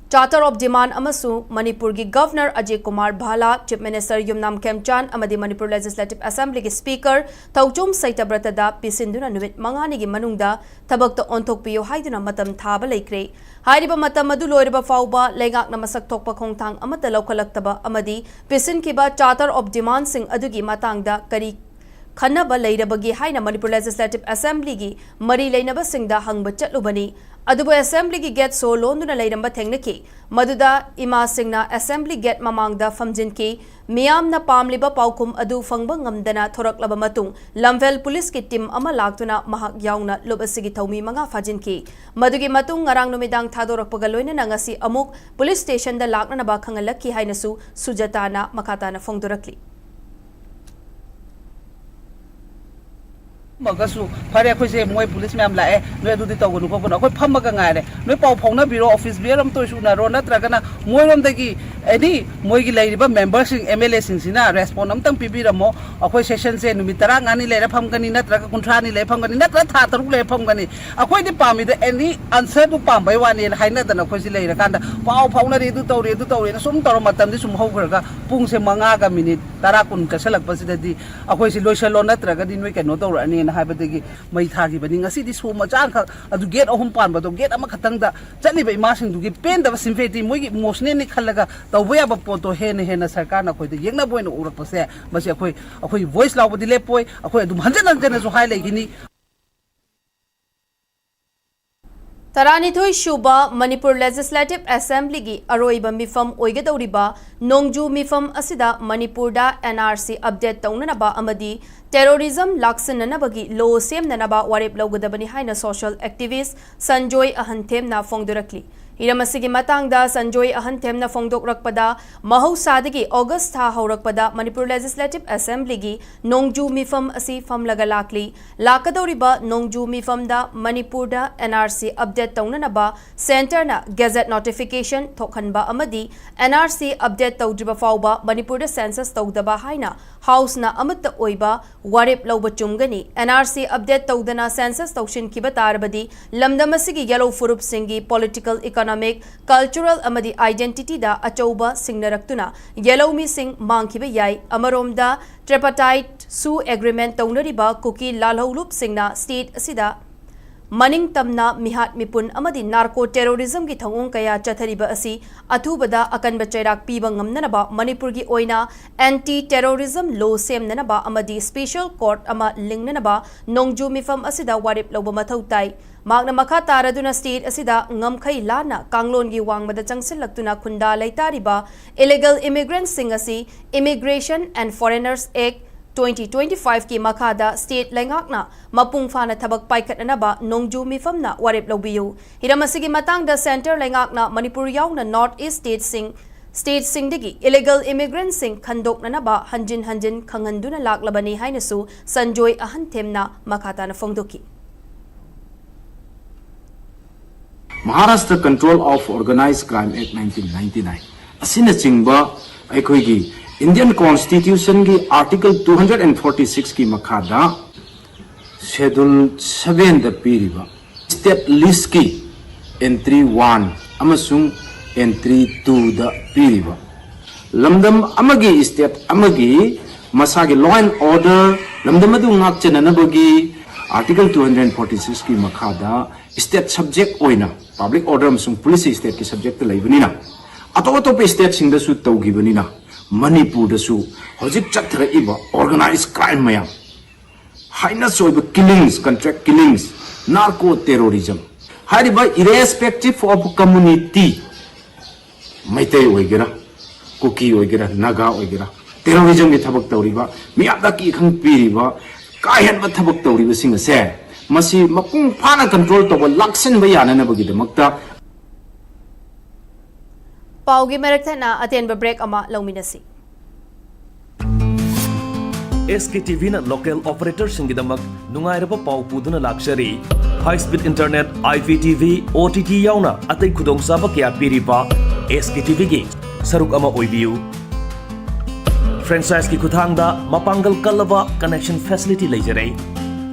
charter of demand ꯑꯃꯁꯨꯡ ꯃꯅꯤꯄꯨꯔꯒꯤ Governor Ajay Kumar ꯚꯥꯂꯥ, Chief Minister ꯌꯨꯝꯅꯥꯝ ꯈꯦꯝꯆꯥꯟ ꯑꯃꯗꯤ ꯃꯅꯤꯄꯨꯔ Legislative Assemblyꯒꯤ Speaker ꯊꯧꯆꯣꯝ ꯁꯩꯇꯕ꯭ꯔꯇꯗ ꯄꯤꯁꯤꯟꯗꯨꯅ ꯅꯨꯃꯤꯠ ꯃꯉꯥꯅꯤꯒꯤ ꯃꯅꯨꯡꯗ ꯊꯕꯛꯇ ꯑꯣꯟꯊꯣꯛꯄꯤꯌꯨ ꯍꯥꯏꯗꯨꯅ ꯃꯇꯝ ꯊꯥꯕ ꯂꯩꯈ꯭ꯔꯦ꯫ ꯍꯥꯏꯔꯤꯕ ꯃꯇꯝ ꯑꯗꯨ ꯂꯣꯏꯔꯕ ꯐꯥꯎꯕ ꯂꯩꯉꯥꯛꯅ ꯃꯁꯛ ꯊꯣꯛꯄ ꯈꯣꯡꯊꯥꯡ ꯑꯃꯠꯇ ꯂꯧꯈꯠꯂꯛꯇꯕ ꯑꯃꯗꯤ ꯄꯤꯁꯤꯟꯈꯤꯕ charter of demandꯁꯤꯡ ꯑꯗꯨꯒꯤ ꯃꯇꯥꯡꯗ ꯀꯔꯤ ꯈꯟꯅꯕ ꯂꯩꯔꯕꯒꯦ ꯍꯥꯏꯅ ꯃꯅꯤꯄꯨꯔ Legislative Assemblyꯒꯤ ꯃꯔꯤ ꯂꯩꯅꯕꯁꯤꯡꯗ ꯍꯪꯕ ꯆꯠꯂꯨꯕꯅꯤ꯫ ꯑꯗꯨꯕꯨ assemblyꯒꯤ gate ꯁꯣ ꯂꯣꯟꯗꯨꯅ ꯂꯩꯔꯝꯕ ꯊꯦꯡꯅꯈꯤ꯫ ꯃꯗꯨꯗ ꯏꯃꯥꯁꯤꯡꯅ assembly gate ꯃꯃꯥꯡꯗ ꯐꯝꯖꯤꯟꯈꯤ꯫ ꯃꯤꯌꯥꯝꯅ ꯄꯥꯝꯂꯤꯕ ꯄꯥꯎꯈꯨꯝ ꯑꯗꯨ ꯐꯪꯕ ꯉꯝꯗꯅ ꯊꯣꯔꯛꯂꯕ ꯃꯇꯨꯡ, ꯂꯝꯐꯦꯜ policeꯀꯤ team ꯑꯃ ꯂꯥꯛꯇꯨꯅ ꯃꯍꯥꯛ ꯌꯥꯎꯅ ꯂꯨꯞ ꯑꯁꯤꯒꯤ ꯊꯧꯃꯤ ꯃꯉꯥ ꯐꯥꯖꯤꯟꯈꯤ꯫ ꯃꯗꯨꯒꯤ ꯃꯇꯨꯡ ꯉꯔꯥꯡ ꯅꯨꯃꯤꯗꯥꯡ ꯊꯥꯗꯣꯔꯛꯄꯒ ꯂꯣꯏꯅꯅ ꯉꯁꯤ ꯑꯃꯨꯛ police stationꯗ ꯂꯥꯛꯅꯅꯕ ꯈꯪꯍꯜꯂꯛꯈꯤ ꯍꯥꯏꯅꯁꯨ ꯁꯨꯖꯥꯇꯥꯅ ꯃꯈꯥ ꯇꯥꯅ ꯐꯣꯡꯗꯣꯔꯛꯂꯤ꯫ ꯃꯒꯁꯨ ꯐꯔꯦ, ꯑꯩꯈꯣꯏꯁꯦ ꯃꯣꯏ police ꯃꯌꯥꯝ ꯂꯥꯛꯑꯦ, ꯅꯣꯏ ꯑꯗꯨꯗꯤ ꯇꯧꯒꯅꯨ ꯈꯣꯠꯀꯅꯨ, ꯑꯩꯈꯣꯏ ꯐꯝꯃꯒ ꯉꯥꯏꯔꯦ꯫ ꯅꯣꯏ ꯄꯥꯎ ꯐꯥꯎꯅꯕꯤꯔꯣ, office bearer ꯑꯃꯇ ꯑꯣꯏꯁꯨ ꯎꯅꯔꯣ, ꯅꯠꯇ꯭ꯔꯒꯅ ꯃꯣꯏꯔꯣꯝꯗꯒꯤ any ꯃꯣꯏꯒꯤ ꯂꯩꯔꯤꯕ memberꯁꯤꯡ, MLAꯁꯤꯡꯁꯤꯅ respond ꯑꯝꯇꯪ ꯄꯤꯕꯤꯔꯝꯃꯣ꯫ ꯑꯩꯈꯣꯏ sessionꯁꯦ ꯅꯨꯃꯤꯠ ꯇꯔꯥꯃꯉꯥꯅꯤ ꯂꯩꯔ ꯐꯝꯒꯅꯤ, ꯅꯠꯇ꯭ꯔꯒ ꯀꯨꯟꯊ꯭ꯔꯥꯅꯤ ꯂꯩꯔ ꯐꯝꯒꯅꯤ, ꯅꯠꯇ꯭ꯔꯒ ꯊꯥ ꯇꯔꯨꯛ ꯂꯩꯔ ꯐꯝꯒꯅꯤ꯫ ꯑꯩꯈꯣꯏꯗꯤ ꯄꯥꯝꯃꯤꯗ any answerꯗꯨ ꯄꯥꯝꯕꯩ ꯋꯥꯅꯦꯅ ꯍꯥꯏꯅꯗꯅ ꯑꯩꯈꯣꯏꯁꯤ ꯂꯩꯔꯀꯥꯟꯗ ꯄꯥꯎ ꯐꯥꯎꯅꯔꯦ, ꯑꯗꯨ ꯇꯧꯔꯦ, ꯑꯗꯨ ꯇꯧꯔꯦꯅ ꯁꯨꯝ ꯇꯧꯔ ꯃꯇꯝꯗꯤ ꯁꯨꯝ ꯍꯧꯈ꯭ꯔꯒ ꯄꯨꯡꯁꯦ ꯃꯉꯥꯒ minute ꯇꯔꯥ ꯀꯨꯟ ꯆꯠꯁꯤꯜꯂꯛꯄꯁꯤꯗꯗꯤ ꯑꯩꯈꯣꯏꯁꯤ ꯂꯣꯏꯁꯜꯂꯣ, ꯅꯠꯇ꯭ꯔꯒꯗꯤ ꯅꯣꯏ ꯀꯩꯅꯣ ꯇꯧꯔꯛꯑꯅꯤꯅ ꯍꯥꯏꯕꯗꯒꯤ ꯃꯩ ꯊꯥꯈꯤꯕꯅꯤ꯫ ꯉꯁꯤꯗꯤ ꯁꯣ ꯃꯆꯥ ꯑꯃꯈꯛ, ꯑꯗꯨ gate ꯑꯍꯨꯝ ꯄꯥꯟꯕꯗꯣ, gate ꯑꯃꯈꯛꯇꯪꯗ ꯆꯠꯂꯤꯕ ꯏꯃꯥꯁꯤꯡꯗꯨꯒꯤ ꯄꯦꯟꯗꯕ sympathy, ꯃꯣꯏꯒꯤ emotionalꯅꯤ ꯈꯜꯂꯒ ꯇꯧꯕ ꯌꯥꯕ ꯄꯣꯠꯇꯣ ꯍꯦꯟꯅ ꯍꯦꯟꯅ ꯁꯔꯀꯥꯔꯅ ꯑꯩꯈꯣꯏꯗ ꯌꯦꯛꯅꯕ ꯑꯣꯏꯅ ꯎꯔꯛꯄꯁꯦ, ꯃꯁꯤ ꯑꯩꯈꯣꯏ, ꯑꯩꯈꯣꯏ voice ꯂꯥꯎꯕꯗꯤ ꯂꯦꯞꯄꯣꯏ꯫ ꯑꯩꯈꯣꯏ ꯑꯗꯨꯝ ꯍꯟꯖꯟ ꯍꯟꯖꯟꯅꯁꯨ ꯍꯥꯏ ꯂꯩꯈꯤꯅꯤ꯫ ꯇꯔꯥꯅꯤꯊꯣꯏ ꯁꯨꯕ ꯃꯅꯤꯄꯨꯔ Legislative Assemblyꯒꯤ ꯑꯔꯣꯏꯕ ꯃꯤꯐꯝ ꯑꯣꯏꯒꯗꯧꯔꯤꯕ ꯅꯣꯡꯖꯨ ꯃꯤꯐꯝ ꯑꯁꯤꯗ ꯃꯅꯤꯄꯨꯔꯗ NRC update ꯇꯧꯅꯅꯕ ꯑꯃꯗꯤ terrorism ꯂꯥꯛꯁꯤꯟꯅꯅꯕꯒꯤ law ꯁꯦꯝꯅꯅꯕ ꯋꯥꯔꯦꯞ ꯂꯧꯒꯗꯕꯅꯤ ꯍꯥꯏꯅ social activist ꯁꯟꯖꯣꯏ ꯑꯍꯟꯊꯦꯝꯅ ꯐꯣꯡꯗꯣꯔꯛꯂꯤ꯫ ꯍꯤꯔꯝ ꯑꯁꯤꯒꯤ ꯃꯇꯥꯡꯗ ꯁꯟꯖꯣꯏ ꯑꯍꯟꯊꯦꯝꯅ ꯐꯣꯡꯗꯣꯛꯂꯛꯄꯗ, ꯃꯍꯧꯁꯥꯗꯒꯤ ꯑꯣꯒꯁ ꯊꯥ ꯍꯧꯔꯛꯄꯗ ꯃꯅꯤꯄꯨꯔ ꯂꯦꯖꯤꯁꯂꯦꯇꯤꯚ ꯑꯦꯁꯦꯝꯕ꯭ꯂꯤꯒꯤ ꯅꯣꯡꯖꯨ ꯃꯤꯐꯝ ꯑꯁꯤ ꯐꯝꯂꯒ ꯂꯥꯛꯂꯤ꯫ ꯂꯥꯛꯀꯗꯧꯔꯤꯕ ꯅꯣꯡꯖꯨ ꯃꯤꯐꯝꯗ ꯃꯅꯤꯄꯨꯔꯗ NRC ꯑꯞꯗꯦꯠ ꯇꯧꯅꯅꯕ ꯁꯦꯟꯇꯔꯅ ꯒꯦꯖꯦꯠ ꯅꯣꯇꯤꯐꯤꯀꯦꯁꯟ ꯊꯣꯛꯍꯟꯕ ꯑꯃꯗꯤ NRC ꯑꯞꯗꯦꯠ ꯇꯧꯗ꯭ꯔꯤꯕ ꯐꯥꯎꯕ ꯃꯅꯤꯄꯨꯔꯗ ꯁꯦꯟꯁꯁ ꯇꯧꯗꯕ ꯍꯥꯏꯅ ꯍꯥꯎꯁꯅ ꯑꯃꯠꯇ ꯑꯣꯏꯕ ꯋꯥꯔꯦꯞ ꯂꯧꯕ ꯆꯨꯝꯒꯅꯤ꯫ NRC ꯑꯞꯗꯦꯠ ꯇꯧꯗꯅ ꯁꯦꯟꯁꯁ ꯇꯧꯁꯤꯟꯈꯤꯕ ꯇꯥꯔꯕꯗꯤ ꯂꯝꯗꯝ ꯑꯁꯤꯒꯤ ꯌꯦꯜꯂꯣ ꯐꯨꯔꯨꯞꯁꯤꯡꯒꯤ ꯄꯣꯂꯤꯇꯤꯀꯦꯜ, ꯏꯀꯣꯅꯣꯃꯤꯛ, ꯀꯜꯆꯔꯦꯜ ꯑꯃꯗꯤ ꯑꯥꯏꯗꯦꯟꯇꯤꯇꯤꯗ ꯑꯆꯧꯕ ꯁꯤꯡꯅꯔꯛꯇꯨꯅ ꯌꯦꯜꯂꯣ ꯃꯤꯁꯤꯡ ꯃꯥꯡꯈꯤꯕ ꯌꯥꯏ꯫ ꯑꯃꯔꯣꯝꯗ ꯇ꯭ꯔꯤꯄꯥꯇꯥꯏꯠ ꯁꯨ ꯑꯦꯒ꯭ꯔꯤꯃꯦꯟ ꯇꯧꯅꯔꯤꯕ ꯀꯨꯀꯤ ꯂꯥꯜꯍꯧꯂꯨꯞꯁꯤꯡꯅ ꯁ꯭ꯇꯦꯠ ꯑꯁꯤꯗ ꯃꯅꯤꯡ ꯇꯝꯅ ꯃꯤꯍꯥꯠ ꯃꯤꯄꯨꯟ ꯑꯃꯗꯤ ꯅꯥꯔꯀꯣ ꯇꯦꯔꯣꯔꯤꯖꯝꯒꯤ ꯊꯧꯑꯣꯡ ꯀꯌꯥ ꯆꯠꯊꯔꯤꯕ ꯑꯁꯤ ꯑꯊꯨꯕꯗ ꯑꯀꯟꯕ ꯆꯩꯔꯥꯛ ꯄꯤꯕ ꯉꯝꯅꯅꯕ ꯃꯅꯤꯄꯨꯔꯒꯤ ꯑꯣꯏꯅ ꯑꯦꯟꯇꯤ ꯇꯦꯔꯣꯔꯤꯖꯝ ꯂꯣ ꯁꯦꯝꯅꯅꯕ ꯑꯃꯗꯤ ꯁ꯭ꯄꯦꯁꯦꯜ ꯀꯣꯔꯠ ꯑꯃ ꯂꯤꯡꯅꯅꯕ ꯅꯣꯡꯖꯨ ꯃꯤꯐꯝ ꯑꯁꯤꯗ ꯋꯥꯔꯦꯞ ꯂꯧꯕ ꯃꯊꯧ ꯇꯥꯏ꯫ ꯃꯍꯥꯛꯅ ꯃꯈꯥ ꯇꯥꯔꯗꯨꯅ ꯁ꯭ꯇꯦꯠ ꯑꯁꯤꯗ ꯉꯝꯈꯩ ꯂꯥꯟꯅ ꯀꯥꯡꯂꯣꯟꯒꯤ ꯋꯥꯡꯃꯗ ꯆꯪꯁꯤꯜꯂꯛꯇꯨꯅ ꯈꯨꯟꯗꯥ ꯂꯩꯇꯥꯔꯤꯕ ꯏꯂꯤꯒꯦꯜ ꯏꯃꯤꯒ꯭ꯔꯦꯟꯠꯁꯤꯡ ꯑꯁꯤ Immigration and Foreigners Act twenty twenty-five ꯀꯤ ꯃꯈꯥꯗ ꯁ꯭ꯇꯦꯠ ꯂꯩꯉꯥꯛꯅ ꯃꯄꯨꯡ ꯐꯥꯅ ꯊꯕꯛ ꯄꯥꯏꯈꯠꯅꯅꯕ ꯅꯣꯡꯖꯨ ꯃꯤꯐꯝꯅ ꯋꯥꯔꯦꯞ ꯂꯧꯕꯤꯌꯨ꯫ ꯍꯤꯔꯝ ꯑꯁꯤꯒꯤ ꯃꯇꯥꯡꯗ ꯁꯦꯟꯇꯔ ꯂꯩꯉꯥꯛꯅ ꯃꯅꯤꯄꯨꯔ ꯌꯥꯎꯅ ꯅꯣꯔꯠ ꯏꯁ꯭ꯠ ꯁ꯭ꯇꯦꯠꯁꯤꯡ, ꯁ꯭ꯇꯦꯠꯁꯤꯡꯗꯒꯤ ꯏꯂꯤꯒꯦꯜ ꯏꯃꯤꯒ꯭ꯔꯦꯟꯠꯁꯤꯡ ꯈꯟꯗꯣꯛꯅꯅꯕ ꯍꯟꯖꯤꯟ ꯍꯟꯖꯤꯟ ꯈꯪꯍꯟꯗꯨꯅ ꯂꯥꯛꯂꯕꯅꯤ ꯍꯥꯏꯅꯁꯨ ꯁꯟꯖꯣꯏ ꯑꯍꯟꯊꯦꯝꯅ ꯃꯈꯥ ꯇꯥꯅ ꯐꯣꯡꯗꯣꯛꯈꯤ꯫ Maharashtra Control of Organised Crime Act nineteen ninety-nine ꯑꯁꯤꯅꯆꯤꯡꯕ ꯑꯩꯈꯣꯏꯒꯤ Indian Constitution ꯒꯤ Article two hundred and forty six ꯀꯤ ꯃꯈꯥꯗ Schedule seven ꯗ ꯄꯤꯔꯤꯕ state list ꯀꯤ entry one ꯑꯃꯁꯨꯡ entry two ꯗ ꯄꯤꯔꯤꯕ ꯂꯝꯗꯝ ꯑꯃꯒꯤ, state ꯑꯃꯒꯤ ꯃꯁꯥꯒꯤ law and order, ꯂꯝꯗꯝ ꯑꯗꯨ ꯉꯥꯛꯆꯅꯅꯕꯒꯤ Article two hundred forty six ꯀꯤ ꯃꯈꯥꯗ state subject ꯑꯣꯏꯅ public order ꯑꯃꯁꯨꯡ police state ꯀꯤ subject ꯇ ꯂꯩꯕꯅꯤꯅ, ꯑꯇꯣꯞ ꯑꯇꯣꯞꯄ state ꯁꯤꯡꯗꯁꯨ ꯇꯧꯈꯤꯕꯅꯤꯅ, ꯃꯅꯤꯄꯨꯔꯗꯁꯨ ꯍꯧꯖꯤꯛ ꯆꯠꯊꯔꯛꯏꯕ organised crime ꯃꯌꯥꯝ, ꯍꯥꯏꯅꯁ ꯑꯣꯏꯕ killings, contract killings, narco terrorism, ꯍꯥꯏꯔꯤꯕ irrespective of community, ꯃꯩꯇꯩ ꯑꯣꯏꯒꯦꯔꯥ, ꯀꯨꯀꯤ ꯑꯣꯏꯒꯦꯔꯥ, ꯅꯥꯒꯥ ꯑꯣꯏꯒꯦꯔꯥ, terrorism ꯒꯤ ꯊꯕꯛ ꯇꯧꯔꯤꯕ, ꯃꯤꯌꯥꯝꯗ ꯑꯀꯤ ꯑꯈꯪ ꯄꯤꯔꯤꯕ, ꯀꯥ ꯍꯦꯟꯕ ꯊꯕꯛ ꯇꯧꯔꯤꯕꯁꯤꯡ ꯑꯁꯦ ꯃꯁꯤ ꯃꯄꯨꯡ ꯐꯥꯅ control ꯇꯧꯕ, ꯂꯥꯛꯁꯤꯟꯕ ꯌꯥꯅꯅꯕꯒꯤꯗꯃꯛꯇ ꯄꯥꯎꯒꯤ ꯃꯔꯛ ꯊꯠꯅ ꯑꯇꯦꯟꯕ ꯕ꯭ꯔꯦꯛ ꯑꯃ ꯂꯧꯃꯤꯟꯅꯁꯤ꯫ ꯑꯦꯁ ꯀꯦ ꯇꯤ ꯚꯤꯅ ꯂꯣꯀꯦꯜ ꯑꯣꯄꯔꯦꯇꯔꯁꯤꯡꯒꯤꯗꯃꯛ ꯅꯨꯡꯉꯥꯏꯔꯕ ꯄꯥꯎ ꯄꯨꯗꯨꯅ ꯂꯥꯛꯆꯔꯤ꯫ High speed internet, I P T V, O T T ꯌꯥꯎꯅ ꯑꯇꯩ ꯈꯨꯗꯣꯡꯆꯥꯕ ꯀꯌꯥ ꯄꯤꯔꯤꯕ ꯑꯦꯁ ꯀꯦ ꯇꯤ ꯚꯤꯒꯤ ꯁꯔꯨꯛ ꯑꯃ ꯑꯣꯏꯕꯤꯌꯨ꯫ ꯐ꯭ꯔꯦꯟꯆꯥꯏꯖꯀꯤ ꯈꯨꯠꯊꯥꯡꯗ ꯃꯄꯥꯡꯒꯜ ꯀꯜꯂꯕ ꯀꯅꯦꯛꯁꯟ ꯐꯦꯁꯤꯂꯤꯇꯤ ꯂꯩꯖꯔꯦ꯫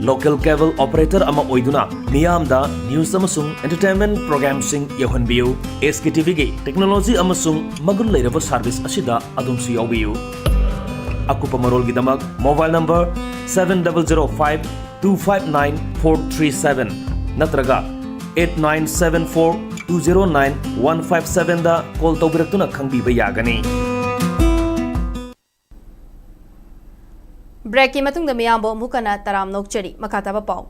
ꯂꯣꯀꯦꯜ ꯀꯦꯕꯜ ꯑꯣꯄꯔꯦꯇꯔ ꯑꯃ ꯑꯣꯏꯗꯨꯅ ꯃꯤꯌꯥꯝꯗ ꯅ꯭ꯌꯨꯁ ꯑꯃꯁꯨꯡ ꯑꯦꯟꯇꯔꯇꯦꯟꯃꯦꯟ ꯄ꯭ꯔꯣꯒ꯭ꯔꯥꯝꯁꯤꯡ ꯌꯧꯍꯟꯕꯤꯌꯨ꯫ ꯑꯦꯁ ꯀꯦ ꯇꯤ ꯚꯤꯒꯤ ꯇꯦꯛꯅꯣꯂꯣꯖꯤ ꯑꯃꯁꯨꯡ ꯃꯒꯨꯟ ꯂꯩꯔꯕ ꯁꯥꯔꯚꯤꯁ ꯑꯁꯤꯗ ꯑꯗꯣꯝꯁꯨ ꯌꯥꯎꯕꯤꯌꯨ꯫ ꯑꯀꯨꯞꯄ ꯃꯔꯣꯜꯒꯤꯗꯃꯛ mobile number seven double zero five two five nine four three seven ꯅꯠꯇ꯭ꯔꯒ eight nine seven four two zero nine one five seven ꯗ ꯀꯣꯜ ꯇꯧꯕꯤꯔꯛꯇꯨꯅ ꯈꯪꯕꯤꯕ ꯌꯥꯒꯅꯤ꯫ ꯕ꯭ꯔꯦꯛꯀꯤ ꯃꯇꯨꯡꯗ ꯃꯤꯌꯥꯝꯕꯨ ꯑꯃꯨꯛ ꯍꯟꯅ ꯇꯔꯥꯝꯅ ꯑꯣꯛꯆꯔꯤ꯫ ꯃꯈꯥ ꯇꯥꯕ ꯄꯥꯎ꯫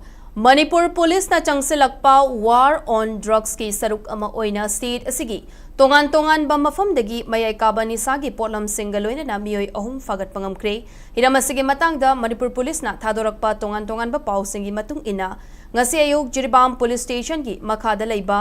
ꯃꯅꯤꯄꯨꯔ ꯄꯨꯂꯤꯁꯅ ꯆꯪꯁꯤꯜꯂꯛꯄ ꯋꯥꯔ ꯑꯣꯟ ꯗ꯭ꯔꯒꯁꯀꯤ ꯁꯔꯨꯛ ꯑꯃ ꯑꯣꯏꯅ ꯁ꯭ꯇꯦꯠ ꯑꯁꯤꯒꯤ ꯇꯣꯉꯥꯟ ꯇꯣꯉꯥꯟꯕ ꯃꯐꯝꯗꯒꯤ ꯃꯌꯥꯏ ꯀꯥꯕ ꯅꯤꯁꯥꯒꯤ ꯄꯣꯠꯂꯝꯁꯤꯡꯒ ꯂꯣꯏꯅꯅ ꯃꯤꯑꯣꯏ ꯑꯍꯨꯝ ꯐꯥꯒꯠꯄ ꯉꯝꯈ꯭ꯔꯦ꯫ ꯍꯤꯔꯝ ꯑꯁꯤꯒꯤ ꯃꯇꯥꯡꯗ ꯃꯅꯤꯄꯨꯔ ꯄꯨꯂꯤꯁꯅ ꯊꯥꯗꯣꯔꯛꯄ ꯇꯣꯉꯥꯟ ꯇꯣꯉꯥꯟꯕ ꯄꯥꯎꯁꯤꯡꯒꯤ ꯃꯇꯨꯡ ꯏꯟꯅ, ꯉꯁꯤ ꯑꯌꯨꯛ ꯖꯤꯔꯤꯕꯥꯝ ꯄꯨꯂꯤꯁ ꯁ꯭ꯇꯦꯁꯟꯒꯤ ꯃꯈꯥꯗ ꯂꯩꯕ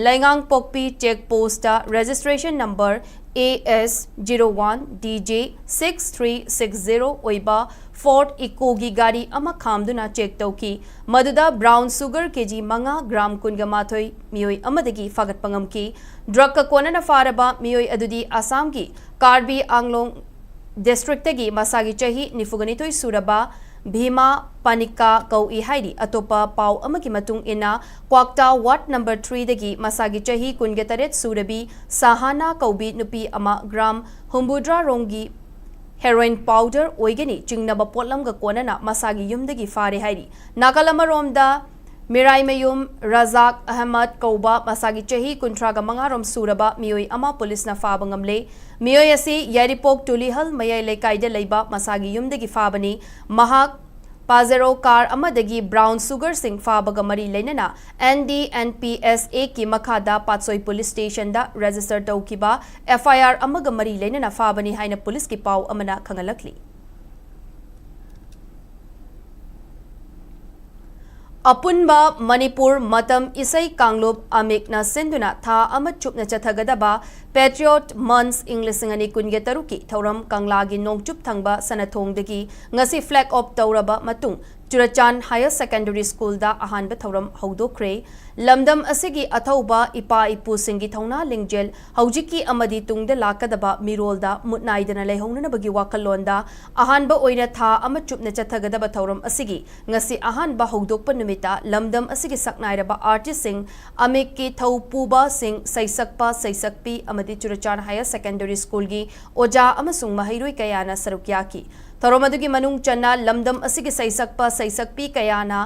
ꯂꯩꯉꯥꯡꯄꯣꯛꯄꯤ check post registration number A S zero one D J six three six zero ꯑꯣꯏꯕ ꯐꯣꯔꯗ ꯏꯀꯣꯒꯤ ꯒꯥꯔꯤ ꯑꯃ ꯈꯥꯝꯗꯨꯅ ꯆꯦꯛ ꯇꯧꯈꯤ꯫ ꯃꯗꯨꯗ ꯕ꯭ꯔꯥꯎꯟ ꯁꯨꯒꯔ ꯀꯦꯖꯤ ꯃꯉꯥ, ꯒ꯭ꯔꯥꯝ ꯀꯨꯟꯒ ꯃꯥꯊꯣꯏ ꯃꯤꯑꯣꯏ ꯑꯃꯗꯒꯤ ꯐꯥꯒꯠꯄ ꯉꯝꯈꯤ꯫ ꯗ꯭ꯔꯒꯀ ꯀꯣꯟꯅꯅ ꯐꯥꯔꯕ ꯃꯤꯑꯣꯏ ꯑꯗꯨꯗꯤ ꯑꯁꯥꯝꯒꯤ ꯀꯥꯔꯕꯤ ꯑꯪꯂꯣꯡ ꯗꯤꯁꯇ꯭ꯔꯤꯛꯇꯒꯤ ꯃꯁꯥꯒꯤ ꯆꯍꯤ ꯅꯤꯐꯨꯒ ꯅꯤꯊꯣꯏ ꯁꯨꯔꯕ ꯚꯤꯃꯥ ꯄꯥꯅꯤꯀꯥ ꯀꯧꯏ ꯍꯥꯏꯔꯤ꯫ ꯑꯇꯣꯞꯄ ꯄꯥꯎ ꯑꯃꯒꯤ ꯃꯇꯨꯡ ꯏꯟꯅ, ꯀ꯭ꯋꯥꯛꯇꯥ ꯋꯥꯔꯗ ꯅꯝꯕꯔ ꯊ꯭ꯔꯤꯗꯒꯤ ꯃꯁꯥꯒꯤ ꯆꯍꯤ ꯀꯨꯟꯒ ꯇꯔꯦꯠ ꯁꯨꯔꯕꯤ ꯁꯍꯥꯅꯥ ꯀꯧꯕꯤ ꯅꯨꯄꯤ ꯑꯃ ꯒ꯭ꯔꯥꯝ ꯍꯨꯝꯐꯨꯇꯔꯥ ꯔꯣꯝꯒꯤ ꯍꯦꯔꯣꯏꯟ ꯄꯥꯎꯗꯔ ꯑꯣꯏꯒꯅꯤ ꯆꯤꯡꯅꯕ ꯄꯣꯠꯂꯝꯒ ꯀꯣꯟꯅꯅ ꯃꯁꯥꯒꯤ ꯌꯨꯝꯗꯒꯤ ꯐꯥꯔꯦ ꯍꯥꯏꯔꯤ꯫ ꯅꯥꯀꯜ ꯑꯃꯔꯣꯝꯗ, ꯃꯤꯔꯥꯏꯃꯌꯨꯝ ꯔꯖꯥꯛ ꯑꯍꯃꯗ ꯀꯧꯕ ꯃꯁꯥꯒꯤ ꯆꯍꯤ ꯀꯨꯟꯊ꯭ꯔꯥꯒ ꯃꯉꯥ ꯔꯣꯝ ꯁꯨꯔꯕ ꯃꯤꯑꯣꯏ ꯑꯃ ꯄꯨꯂꯤꯁꯅ ꯐꯥꯕ ꯉꯝꯂꯦ꯫ ꯃꯤꯑꯣꯏ ꯑꯁꯤ ꯌꯥꯏꯔꯤꯄꯣꯛ ꯇꯨꯂꯤꯍꯜ ꯃꯌꯥꯏ ꯂꯩꯀꯥꯏꯗ ꯂꯩꯕ ꯃꯁꯥꯒꯤ ꯌꯨꯝꯗꯒꯤ ꯐꯥꯕꯅꯤ꯫ ꯃꯍꯥꯛ ꯄꯥꯖꯦꯔꯣ ꯀꯥꯔ ꯑꯃꯗꯒꯤ ꯕ꯭ꯔꯥꯎꯟ ꯁꯨꯒꯔꯁꯤꯡ ꯐꯥꯕꯒ ꯃꯔꯤ ꯂꯩꯅꯅ N D N P S Act ꯀꯤ ꯃꯈꯥꯗ ꯄꯥꯠꯁꯣꯏ ꯄꯨꯂꯤꯁ ꯁ꯭ꯇꯦꯁꯟꯗ ꯔꯦꯖꯤꯁꯇꯔ ꯇꯧꯈꯤꯕ F I R ꯑꯃꯒ ꯃꯔꯤ ꯂꯩꯅꯅ ꯐꯥꯕꯅꯤ ꯍꯥꯏꯅ ꯄꯨꯂꯤꯁꯀꯤ ꯄꯥꯎ ꯑꯃꯅ ꯈꯪꯍꯜꯂꯛꯂꯤ꯫ ꯑꯄꯨꯟꯕ ꯃꯅꯤꯄꯨꯔ ꯃꯇꯝ ꯏꯁꯩ ꯀꯥꯡꯂꯨꯞ ꯑꯃꯤꯛꯅ ꯁꯤꯟꯗꯨꯅ ꯊꯥ ꯑꯃ ꯆꯨꯞꯅ ꯆꯠꯊꯒꯗꯕ Patriot Month ꯏꯪ ꯂꯤꯁꯤꯡ ꯑꯅꯤ ꯀꯨꯟꯒ ꯇꯔꯨꯛꯀꯤ ꯊꯧꯔꯝ ꯀꯪꯂꯥꯒꯤ ꯅꯣꯡꯆꯨꯞ ꯊꯪꯕ ꯁꯅꯊꯣꯡꯗꯒꯤ ꯉꯁꯤ flag off ꯇꯧꯔꯕ ꯃꯇꯨꯡ ꯆꯨꯔꯆꯥꯟ Higher Secondary Schoolꯗ ꯑꯍꯥꯟꯕ ꯊꯧꯔꯝ ꯍꯧꯗꯣꯛꯈ꯭ꯔꯦ꯫ ꯂꯝꯗꯝ ꯑꯁꯤꯒꯤ ꯑꯊꯧꯕ ꯏꯄꯥ ꯏꯄꯨꯁꯤꯡꯒꯤ ꯊꯧꯅꯥ ꯂꯤꯡꯖꯦꯜ ꯍꯧꯖꯤꯛꯀꯤ ꯑꯃꯗꯤ ꯇꯨꯡꯗ ꯂꯥꯛꯀꯗꯕ ꯃꯤꯔꯣꯜꯗ ꯃꯨꯠ ꯅꯥꯏꯗꯅ ꯂꯩꯍꯧꯅꯅꯕꯒꯤ ꯋꯥꯈꯜꯂꯣꯟꯗ ꯑꯍꯥꯟꯕ ꯑꯣꯏꯅ ꯊꯥ ꯑꯃ ꯆꯨꯞꯅ ꯆꯠꯊꯒꯗꯕ ꯊꯧꯔꯝ ꯑꯁꯤꯒꯤ ꯉꯁꯤ ꯑꯍꯥꯟꯕ ꯍꯧꯗꯣꯛꯄ ꯅꯨꯃꯤꯠꯇ ꯂꯝꯗꯝ ꯑꯁꯤꯒꯤ ꯁꯛꯅꯥꯏꯔꯕ artistꯁꯤꯡ, ꯑꯃꯤꯛꯀꯤ ꯊꯧꯄꯨꯕꯁꯤꯡ, ꯁꯩꯁꯛꯄ, ꯁꯩꯁꯛꯄꯤ ꯑꯃꯗꯤ ꯆꯨꯔꯆꯥꯟ Higher Secondary Schoolꯒꯤ ꯑꯣꯖꯥ ꯑꯃꯁꯨꯡ ꯃꯍꯩꯔꯣꯏ ꯀꯌꯥꯅ ꯁꯔꯨꯛ ꯌꯥꯈꯤ꯫ ꯊꯧꯔꯝ ꯑꯗꯨꯒꯤ ꯃꯅꯨꯡ ꯆꯟꯅ ꯂꯝꯗꯝ ꯑꯁꯤꯒꯤ ꯁꯩꯁꯛꯄ, ꯁꯩꯁꯛꯄꯤ ꯀꯌꯥꯅ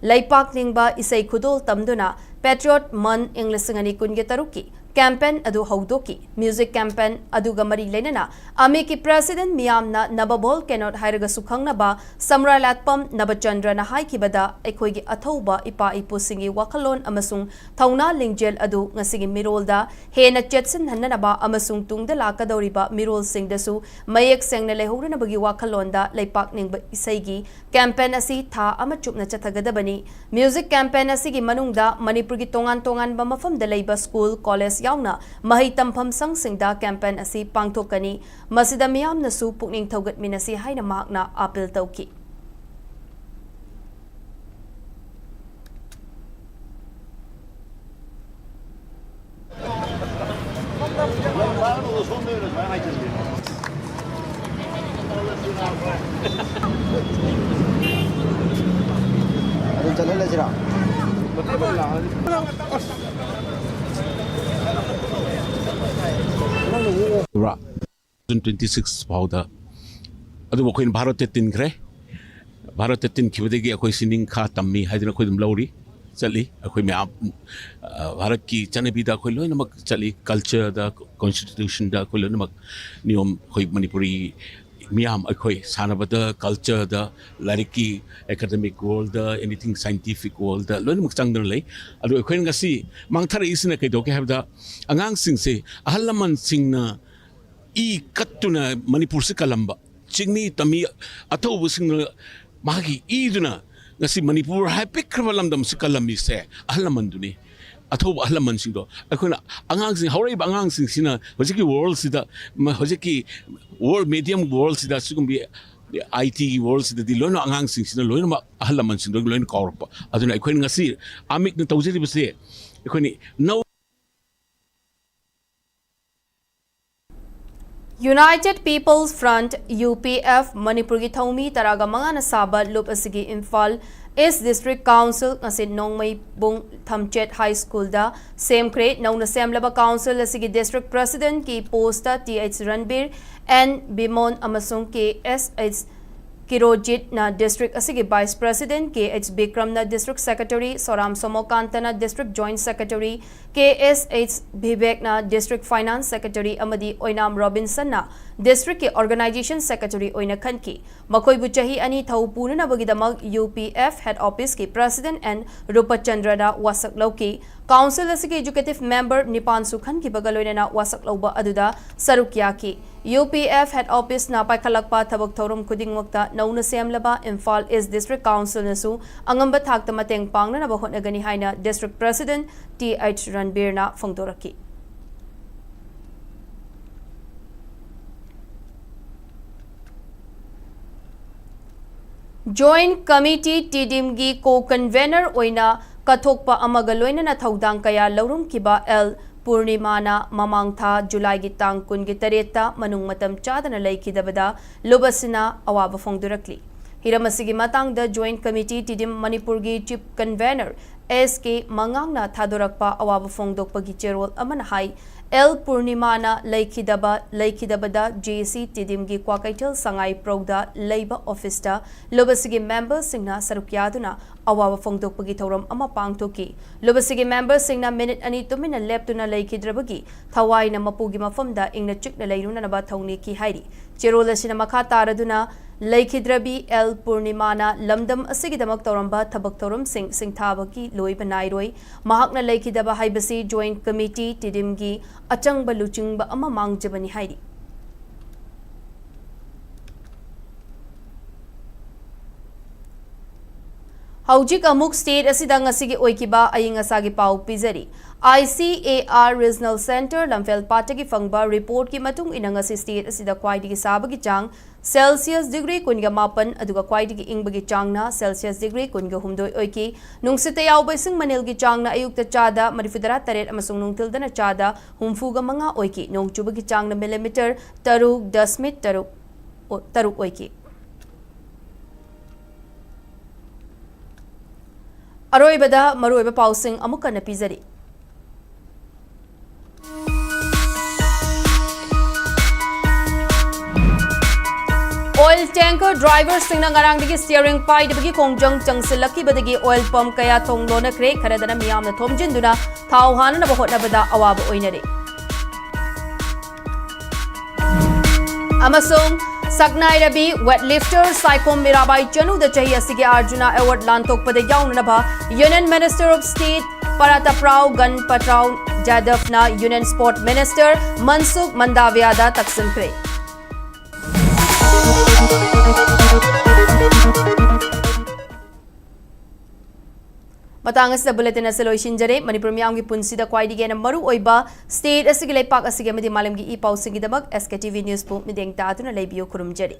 ꯂꯩꯄꯥꯛ ꯅꯤꯡꯕ ꯏꯁꯩ ꯈꯨꯗꯣꯜ ꯇꯝꯗꯨꯅ Patriot Month ꯏꯪ ꯂꯤꯁꯤꯡ ꯑꯅꯤ ꯀꯨꯟꯒ ꯇꯔꯨꯛꯀꯤ campaign ꯑꯗꯨ ꯍꯧꯗꯣꯛꯈꯤ꯫ Music campaign ꯑꯗꯨꯒ ꯃꯔꯤ ꯂꯩꯅꯅ ꯑꯃꯤꯛꯀꯤ president ꯃꯤꯌꯥꯝꯅ ꯅꯕꯕꯣꯜ ꯀꯦꯅꯣꯠ ꯍꯥꯏꯔꯒꯁꯨ ꯈꯪꯅꯕ ꯁꯝꯔꯥꯏꯂꯥꯠꯄꯝ ꯅꯕꯆꯟꯗ꯭ꯔꯅ ꯍꯥꯏꯈꯤꯕꯗ, ꯑꯩꯈꯣꯏꯒꯤ ꯑꯊꯧꯕ ꯏꯄꯥ ꯏꯄꯨꯁꯤꯡꯒꯤ ꯋꯥꯈꯜꯂꯣꯟ ꯑꯃꯁꯨꯡ ꯊꯧꯅꯥ ꯂꯤꯡꯖꯦꯜ ꯑꯗꯨ ꯉꯁꯤꯒꯤ ꯃꯤꯔꯣꯜꯗ ꯍꯦꯟꯅ ꯆꯦꯠꯁꯤꯟꯍꯟꯅꯅꯕ ꯑꯃꯁꯨꯡ ꯇꯨꯡꯗ ꯂꯥꯛꯀꯗꯧꯔꯤꯕ ꯃꯤꯔꯣꯜꯁꯤꯡꯗꯁꯨ ꯃꯌꯦꯛ ꯁꯦꯡꯅ ꯂꯩꯍꯧꯅꯅꯕꯒꯤ ꯋꯥꯈꯜꯂꯣꯟꯗ ꯂꯩꯄꯥꯛ ꯅꯤꯡꯕ ꯏꯁꯩꯒꯤ campaign ꯑꯁꯤ ꯊꯥ ꯑꯃ ꯆꯨꯞꯅ ꯆꯠꯊꯒꯗꯕꯅꯤ꯫ Music campaign ꯑꯁꯤꯒꯤ ꯃꯅꯨꯡꯗ ꯃꯅꯤꯄꯨꯔꯒꯤ ꯇꯣꯉꯥꯟ ꯇꯣꯉꯥꯟꯕ ꯃꯐꯝꯗ ꯂꯩꯕ school, college ꯌꯥꯎꯅ ꯃꯍꯩ ꯇꯝꯐꯝ ꯁꯪꯁꯤꯡꯗ campaign ꯑꯁꯤ ꯄꯥꯡꯊꯣꯛꯀꯅꯤ꯫ ꯃꯁꯤꯗ ꯃꯤꯌꯥꯝꯅꯁꯨ ꯄꯨꯛꯅꯤꯡ ꯊꯧꯒꯠꯃꯤꯟꯅꯁꯤ ꯍꯥꯏꯅ ꯃꯍꯥꯛꯅ appeal ꯇꯧꯈꯤ꯫ ꯑꯗꯨꯝ ꯆꯠꯍꯜꯂꯁꯤꯔꯣ? ꯇ꯭ꯋꯦꯟꯇꯤ ꯁꯤꯛꯁ ꯐꯥꯎꯗ꯫ ꯑꯗꯨꯕꯨ ꯑꯩꯈꯣꯏꯅ ꯚꯥꯔꯠꯇ ꯇꯤꯟꯈ꯭ꯔꯦ꯫ ꯚꯥꯔꯠꯇ ꯇꯤꯟꯈꯤꯕꯗꯒꯤ ꯑꯩꯈꯣꯏ ꯁꯤ ꯅꯤꯡꯈꯥ ꯇꯝꯃꯤ ꯍꯥꯏꯗꯅ ꯑꯩꯈꯣꯏ ꯑꯗꯨꯝ ꯂꯧꯔꯤ, ꯆꯠꯂꯤ꯫ ꯑꯩꯈꯣꯏ ꯃꯌꯥꯝ, ꯑ, ꯚꯥꯔꯠꯀꯤ ꯆꯠꯅꯕꯤꯗ ꯑꯩꯈꯣꯏ ꯂꯣꯏꯅꯃꯛ ꯆꯠꯂꯤ, cultureꯗ, constitutionꯗ ꯑꯩꯈꯣꯏ ꯂꯣꯏꯅꯃꯛ ꯅꯤꯌꯣꯝ, ꯑꯩꯈꯣꯏ ꯃꯅꯤꯄꯨꯔꯤ ꯃꯤꯌꯥꯝ ꯑꯩꯈꯣꯏ ꯁꯥꯟꯅꯕꯗ, cultureꯗ, ꯂꯥꯏꯔꯤꯛꯀꯤ, academic worldꯗ, anything scientific worldꯗ ꯂꯣꯏꯅꯃꯛ ꯆꯪꯗꯨꯅ ꯂꯩ꯫ ꯑꯗꯨ ꯑꯩꯈꯣꯏꯅ ꯉꯁꯤ ꯃꯥꯡꯊꯔꯛꯏꯁꯤꯅ ꯀꯩꯗꯧꯒꯦ ꯍꯥꯏꯕꯗ, ꯑꯉꯥꯡꯁꯤꯡꯁꯦ ꯑꯍꯜ ꯂꯃꯟꯁꯤꯡꯅ ꯏ ꯀꯠꯇꯨꯅ ꯃꯅꯤꯄꯨꯔꯁꯤ ꯀꯜꯂꯝꯕ, ꯆꯤꯡꯃꯤ ꯇꯝꯃꯤ ꯑꯊꯧꯕꯁꯤꯡꯅ ꯃꯥꯒꯤ ꯏꯗꯨꯅ ꯉꯁꯤ ꯃꯅꯤꯄꯨꯔ ꯍꯥꯏ ꯄꯤꯛꯈ꯭ꯔꯕ ꯂꯝꯗꯝꯁꯤ ꯀꯜꯂꯝꯃꯤꯁꯦ ꯑꯍꯜ ꯂꯃꯟꯗꯨꯅꯤ꯫ ꯑꯊꯧꯕ ꯑꯍꯜ ꯂꯃꯟꯁꯤꯡꯗꯣ ꯑꯩꯈꯣꯏꯅ, ꯑꯉꯥꯡꯁꯤꯡ, ꯍꯧꯔꯛꯏꯕ ꯑꯉꯥꯡꯁꯤꯡꯁꯤꯅ ꯍꯧꯖꯤꯛꯀꯤ ꯋꯥꯔꯜꯁꯤꯗ, ꯃ-, ꯍꯧꯖꯤꯛꯀꯤ ꯋꯥꯔꯜ, ꯃꯦꯗꯤꯌꯝ ꯋꯥꯔꯜꯁꯤꯗ, ꯁꯤꯒꯨꯝꯕ ꯑꯥꯏ ꯇꯤꯒꯤ ꯋꯥꯔꯜꯁꯤꯗꯗꯤ ꯂꯣꯏꯅꯃꯛ ꯑꯉꯥꯡꯁꯤꯡꯁꯤꯅ ꯂꯣꯏꯅꯃꯛ ꯑꯍꯜ ꯂꯃꯟꯁꯤꯡꯗꯣ ꯂꯣꯏꯅ ꯀꯥꯎꯔꯛꯄ꯫ ꯑꯗꯨꯅ ꯑꯩꯈꯣꯏꯅ ꯉꯁꯤ ꯑꯃꯤꯛꯅ ꯇꯧꯖꯔꯤꯕꯁꯦ ꯑꯩꯈꯣꯏꯅ ꯅꯧ- United People's Front, U P F, ꯃꯅꯤꯄꯨꯔꯒꯤ ꯊꯧꯃꯤ ꯇꯔꯥꯒ ꯃꯉꯥꯅ ꯁꯥꯕ ꯂꯨꯞ ꯑꯁꯤꯒꯤ ꯏꯝꯐꯥꯜ East District Council ꯉꯁꯤ ꯅꯣꯡꯃꯩꯕꯨꯡ ꯊꯝꯆꯦꯠ High Schoolꯗ ꯁꯦꯝꯈ꯭ꯔꯦ꯫ ꯅꯧꯅ ꯁꯦꯝꯂꯕ council ꯑꯁꯤꯒꯤ district presidentꯀꯤ postꯇ T H ꯔꯟꯕꯤꯔ, N ꯕꯤꯃꯣꯟ ꯑꯃꯁꯨꯡ K S H ꯀꯤꯔꯣꯖꯤꯠꯅ district ꯑꯁꯤꯒꯤ vice president, K H ꯕꯤꯀ꯭ꯔꯝꯅ district secretary, ꯁꯣꯔꯥꯝ ꯁꯣꯃꯣꯀꯥꯟꯇꯅ district joint secretary, K S H ꯚꯤꯕꯦꯛꯅ district finance secretary ꯑꯃꯗꯤ ꯑꯣꯏꯅꯥꯝ ꯔꯣꯕꯤꯟꯁꯟꯅ districtꯀꯤ organization secretary ꯑꯣꯏꯅ ꯈꯟꯈꯤ꯫ ꯃꯈꯣꯏꯕꯨ ꯆꯍꯤ ꯑꯅꯤ ꯊꯧ ꯄꯨꯅꯅꯕꯒꯤꯗꯃꯛ U P F head officeꯀꯤ president N ꯔꯨꯄꯆꯟꯗ꯭ꯔꯅ ꯋꯥꯁꯛ ꯂꯧꯈꯤ꯫ Council ꯑꯁꯤꯒꯤ executive member ꯅꯤꯄꯥꯟꯁꯨ ꯈꯟꯈꯤꯕꯒ ꯂꯣꯏꯅꯅ ꯋꯥꯁꯛ ꯂꯧꯕ ꯑꯗꯨꯗ ꯁꯔꯨꯛ ꯌꯥꯈꯤ꯫ U P F head officeꯅ ꯄꯥꯏꯈꯠꯂꯛꯄ ꯊꯕꯛ ꯊꯧꯔꯝ ꯈꯨꯗꯤꯡꯃꯛꯇ ꯅꯧꯅ ꯁꯦꯝꯂꯕ ꯏꯝꯐꯥꯜ East District Councilꯅꯁꯨ ꯑꯉꯝꯕ ꯊꯥꯛꯇ ꯃꯇꯦꯡ ꯄꯥꯡꯅꯅꯕ ꯍꯣꯠꯅꯒꯅꯤ ꯍꯥꯏꯅ district president T H ꯔꯟꯕꯤꯔꯅ ꯐꯣꯡꯗꯣꯔꯛꯈꯤ꯫ Joint Committee ꯇꯤꯗꯤꯝꯒꯤ co-convener ꯑꯣꯏꯅ ꯀꯠꯊꯣꯛꯄ ꯑꯃꯒ ꯂꯣꯏꯅꯅ ꯊꯧꯗꯥꯡ ꯀꯌꯥ ꯂꯧꯔꯝꯈꯤꯕ ꯑꯦꯜ ꯄꯨꯔꯅꯤꯃꯥꯅ ꯃꯃꯥꯡ ꯊꯥ ꯖꯨꯂꯥꯏꯒꯤ ꯇꯥꯡ ꯀꯨꯟꯒꯤ ꯇꯔꯦꯠꯇ ꯃꯅꯨꯡ ꯃꯇꯝ ꯆꯥꯗꯅ ꯂꯩꯈꯤꯗꯕꯗ ꯂꯨꯞ ꯑꯁꯤꯅ ꯑꯋꯥꯕ ꯐꯣꯡꯗꯣꯔꯛꯂꯤ꯫ ꯍꯤꯔꯝ ꯑꯁꯤꯒꯤ ꯃꯇꯥꯡꯗ Joint Committee ꯇꯤꯗꯤꯝ ꯃꯅꯤꯄꯨꯔꯒꯤ chief convener S K ꯃꯉꯥꯡꯅ ꯊꯥꯗꯣꯔꯛꯄ ꯑꯋꯥꯕ ꯐꯣꯡꯗꯣꯛꯄꯒꯤ ꯆꯦꯔꯣꯜ ꯑꯃꯅ ꯍꯥꯏ, ꯑꯦꯜ ꯄꯨꯔꯅꯤꯃꯥꯅ ꯂꯩꯈꯤꯗꯕ, ꯂꯩꯈꯤꯗꯕꯗ J C ꯇꯤꯗꯤꯝꯒꯤ ꯀ꯭ꯋꯥꯀꯩꯊꯦꯜ ꯁꯉꯥꯏꯄ꯭ꯔꯧꯗ ꯂꯩꯕ officeꯇ ꯂꯨꯞ ꯑꯁꯤꯒꯤ memberꯁꯤꯡꯅ ꯁꯔꯨꯛ ꯌꯥꯗꯨꯅ ꯑꯋꯥꯕ ꯐꯣꯡꯗꯣꯛꯄꯒꯤ ꯊꯧꯔꯝ ꯑꯃ ꯄꯥꯡꯊꯣꯛꯈꯤ꯫ ꯂꯨꯞ ꯑꯁꯤꯒꯤ memberꯁꯤꯡꯅ minute ꯑꯅꯤ ꯇꯨꯃꯤꯟꯅ ꯂꯦꯞꯇꯨꯅ ꯂꯩꯈꯤꯗ꯭ꯔꯕꯒꯤ ꯊꯋꯥꯏꯅ ꯃꯄꯨꯒꯤ ꯃꯐꯝꯗ ꯏꯪꯅ ꯆꯤꯛꯅ ꯂꯩꯔꯨꯅꯅꯕ ꯊꯧꯅꯤꯈꯤ ꯍꯥꯏꯔꯤ꯫ ꯆꯦꯔꯣꯜ ꯑꯁꯤꯅ ꯃꯈꯥ ꯇꯥꯔꯗꯨꯅ, ꯂꯩꯈꯤꯗ꯭ꯔꯕꯤ ꯑꯦꯜ ꯄꯨꯔꯅꯤꯃꯥꯅ ꯂꯝꯗꯝ ꯑꯁꯤꯒꯤꯗꯃꯛ ꯇꯧꯔꯝꯕ ꯊꯕꯛ ꯊꯧꯔꯝꯁꯤꯡ ꯁꯤꯡꯊꯥꯕꯒꯤ ꯂꯣꯏꯕ ꯅꯥꯏꯔꯣꯏ꯫ ꯃꯍꯥꯛꯅ ꯂꯩꯈꯤꯗꯕ ꯍꯥꯏꯕꯁꯤ Joint Committee ꯇꯤꯗꯤꯝꯒꯤ ꯑꯆꯪꯕ ꯂꯨꯆꯤꯡꯕ ꯑꯃ ꯃꯥꯡꯖꯕꯅꯤ ꯍꯥꯏꯔꯤ꯫ ꯍꯧꯖꯤꯛ ꯑꯃꯨꯛ state ꯑꯁꯤꯗ ꯉꯁꯤꯒꯤ ꯑꯣꯏꯈꯤꯕ ꯑꯏꯪ ꯑꯁꯥꯒꯤ ꯄꯥꯎ ꯄꯤꯖꯔꯤ꯫ I C A R Regional Centre ꯂꯝꯐꯦꯜ ꯄꯥꯠꯇꯒꯤ ꯐꯪꯕ reportꯀꯤ ꯃꯇꯨꯡ ꯏꯟꯅ ꯉꯁꯤ state ꯑꯁꯤꯗ ꯈ꯭ꯋꯥꯏꯗꯒꯤ ꯁꯥꯕꯒꯤ ꯆꯥꯡ Celsius degree ꯀꯨꯟꯒ ꯃꯥꯄꯟ, ꯑꯗꯨꯒ ꯈ꯭ꯋꯥꯏꯗꯒꯤ ꯏꯪꯕꯒꯤ ꯆꯥꯡꯅ Celsius degree ꯀꯨꯟꯒ ꯍꯨꯝꯗꯣꯏ ꯑꯣꯏꯈꯤ꯫ ꯅꯨꯡꯁꯤꯠꯇ ꯌꯥꯎꯕ ꯏꯁꯤꯡ ꯃꯅꯤꯜꯒꯤ ꯆꯥꯡꯅ ꯑꯌꯨꯛꯇ ꯆꯥꯗ ꯃꯔꯤꯐꯨꯇꯔꯥ ꯇꯔꯦꯠ ꯑꯃꯁꯨꯡ ꯅꯨꯡꯊꯤꯜꯗꯅ ꯆꯥꯗ ꯍꯨꯝꯐꯨꯒ ꯃꯉꯥ ꯑꯣꯏꯈꯤ꯫ ꯅꯣꯡ ꯆꯨꯕꯒꯤ ꯆꯥꯡꯅ millimetre ꯇꯔꯨꯛ ꯗꯁꯃꯤꯛ ꯇꯔꯨꯛ, ꯇꯔꯨꯛ ꯑꯣꯏꯈꯤ꯫ ꯑꯔꯣꯏꯕꯗ ꯃꯔꯨꯑꯣꯏꯕ ꯄꯥꯎꯁꯤꯡ ꯑꯃꯨꯛ ꯍꯟꯅ ꯄꯤꯖꯔꯤ꯫ Oil tanker driverꯁꯤꯡꯅ ꯉꯔꯥꯡꯗꯒꯤ steering ꯄꯥꯏꯗꯕꯒꯤ ꯈꯣꯡꯖꯪ ꯆꯪꯁꯤꯜꯂꯛꯈꯤꯕꯗꯒꯤ oil pump ꯀꯌꯥ ꯊꯣꯡ ꯂꯣꯟꯅꯈ꯭ꯔꯦ꯫ ꯈꯔꯗꯅ ꯃꯤꯌꯥꯝꯅ ꯊꯣꯝꯖꯤꯟꯗꯨꯅ ꯊꯥꯎ ꯍꯥꯟꯅꯅꯕ ꯍꯣꯠꯅꯕꯗ ꯑꯋꯥꯕ ꯑꯣꯏꯅꯔꯦ꯫ ꯑꯃꯁꯨꯡ ꯁꯛꯅꯥꯏꯔꯕꯤ weightlifter ꯁꯥꯏꯈꯣꯝ ꯃꯤꯔꯥꯕꯥꯏ ꯆꯅꯨꯗ ꯆꯍꯤ ꯑꯁꯤꯒꯤ Arjuna Award ꯂꯥꯟꯊꯣꯛꯄꯗ ꯌꯥꯎꯅꯅꯕ Union Minister of State ꯄꯔꯥꯇꯄ꯭ꯔꯥꯎ ꯒꯟꯄꯇ꯭ꯔꯥꯎ ꯖꯥꯗꯕꯅ Union Sport Minister ꯃꯟꯁꯨꯈ ꯃꯟꯗꯥꯚꯤꯌꯥꯗ ꯇꯛꯁꯤꯟꯈ꯭ꯔꯦ꯫ ꯃꯇꯥꯡ ꯑꯁꯤꯗ bulletin ꯑꯁꯤ ꯂꯣꯏꯁꯤꯟꯖꯔꯦ꯫ ꯃꯅꯤꯄꯨꯔ ꯃꯤꯌꯥꯝꯒꯤ ꯄꯨꯟꯁꯤꯗ ꯈ꯭ꯋꯥꯏꯗꯒꯤ ꯍꯦꯟꯅ ꯃꯔꯨ ꯑꯣꯏꯕ state ꯑꯁꯤꯒꯤ, ꯂꯩꯄꯥꯛ ꯑꯁꯤꯒꯤ ꯑꯃꯗꯤ ꯃꯥꯂꯦꯝꯒꯤ E ꯄꯥꯎꯁꯤꯡꯒꯤꯗꯃꯛ S K T V Newsꯄꯨ ꯃꯤꯠꯌꯦꯡ ꯇꯥꯗꯨꯅ ꯂꯩꯕꯤꯌꯨ꯫ ꯈꯨꯔꯨꯝꯖꯔꯤ꯫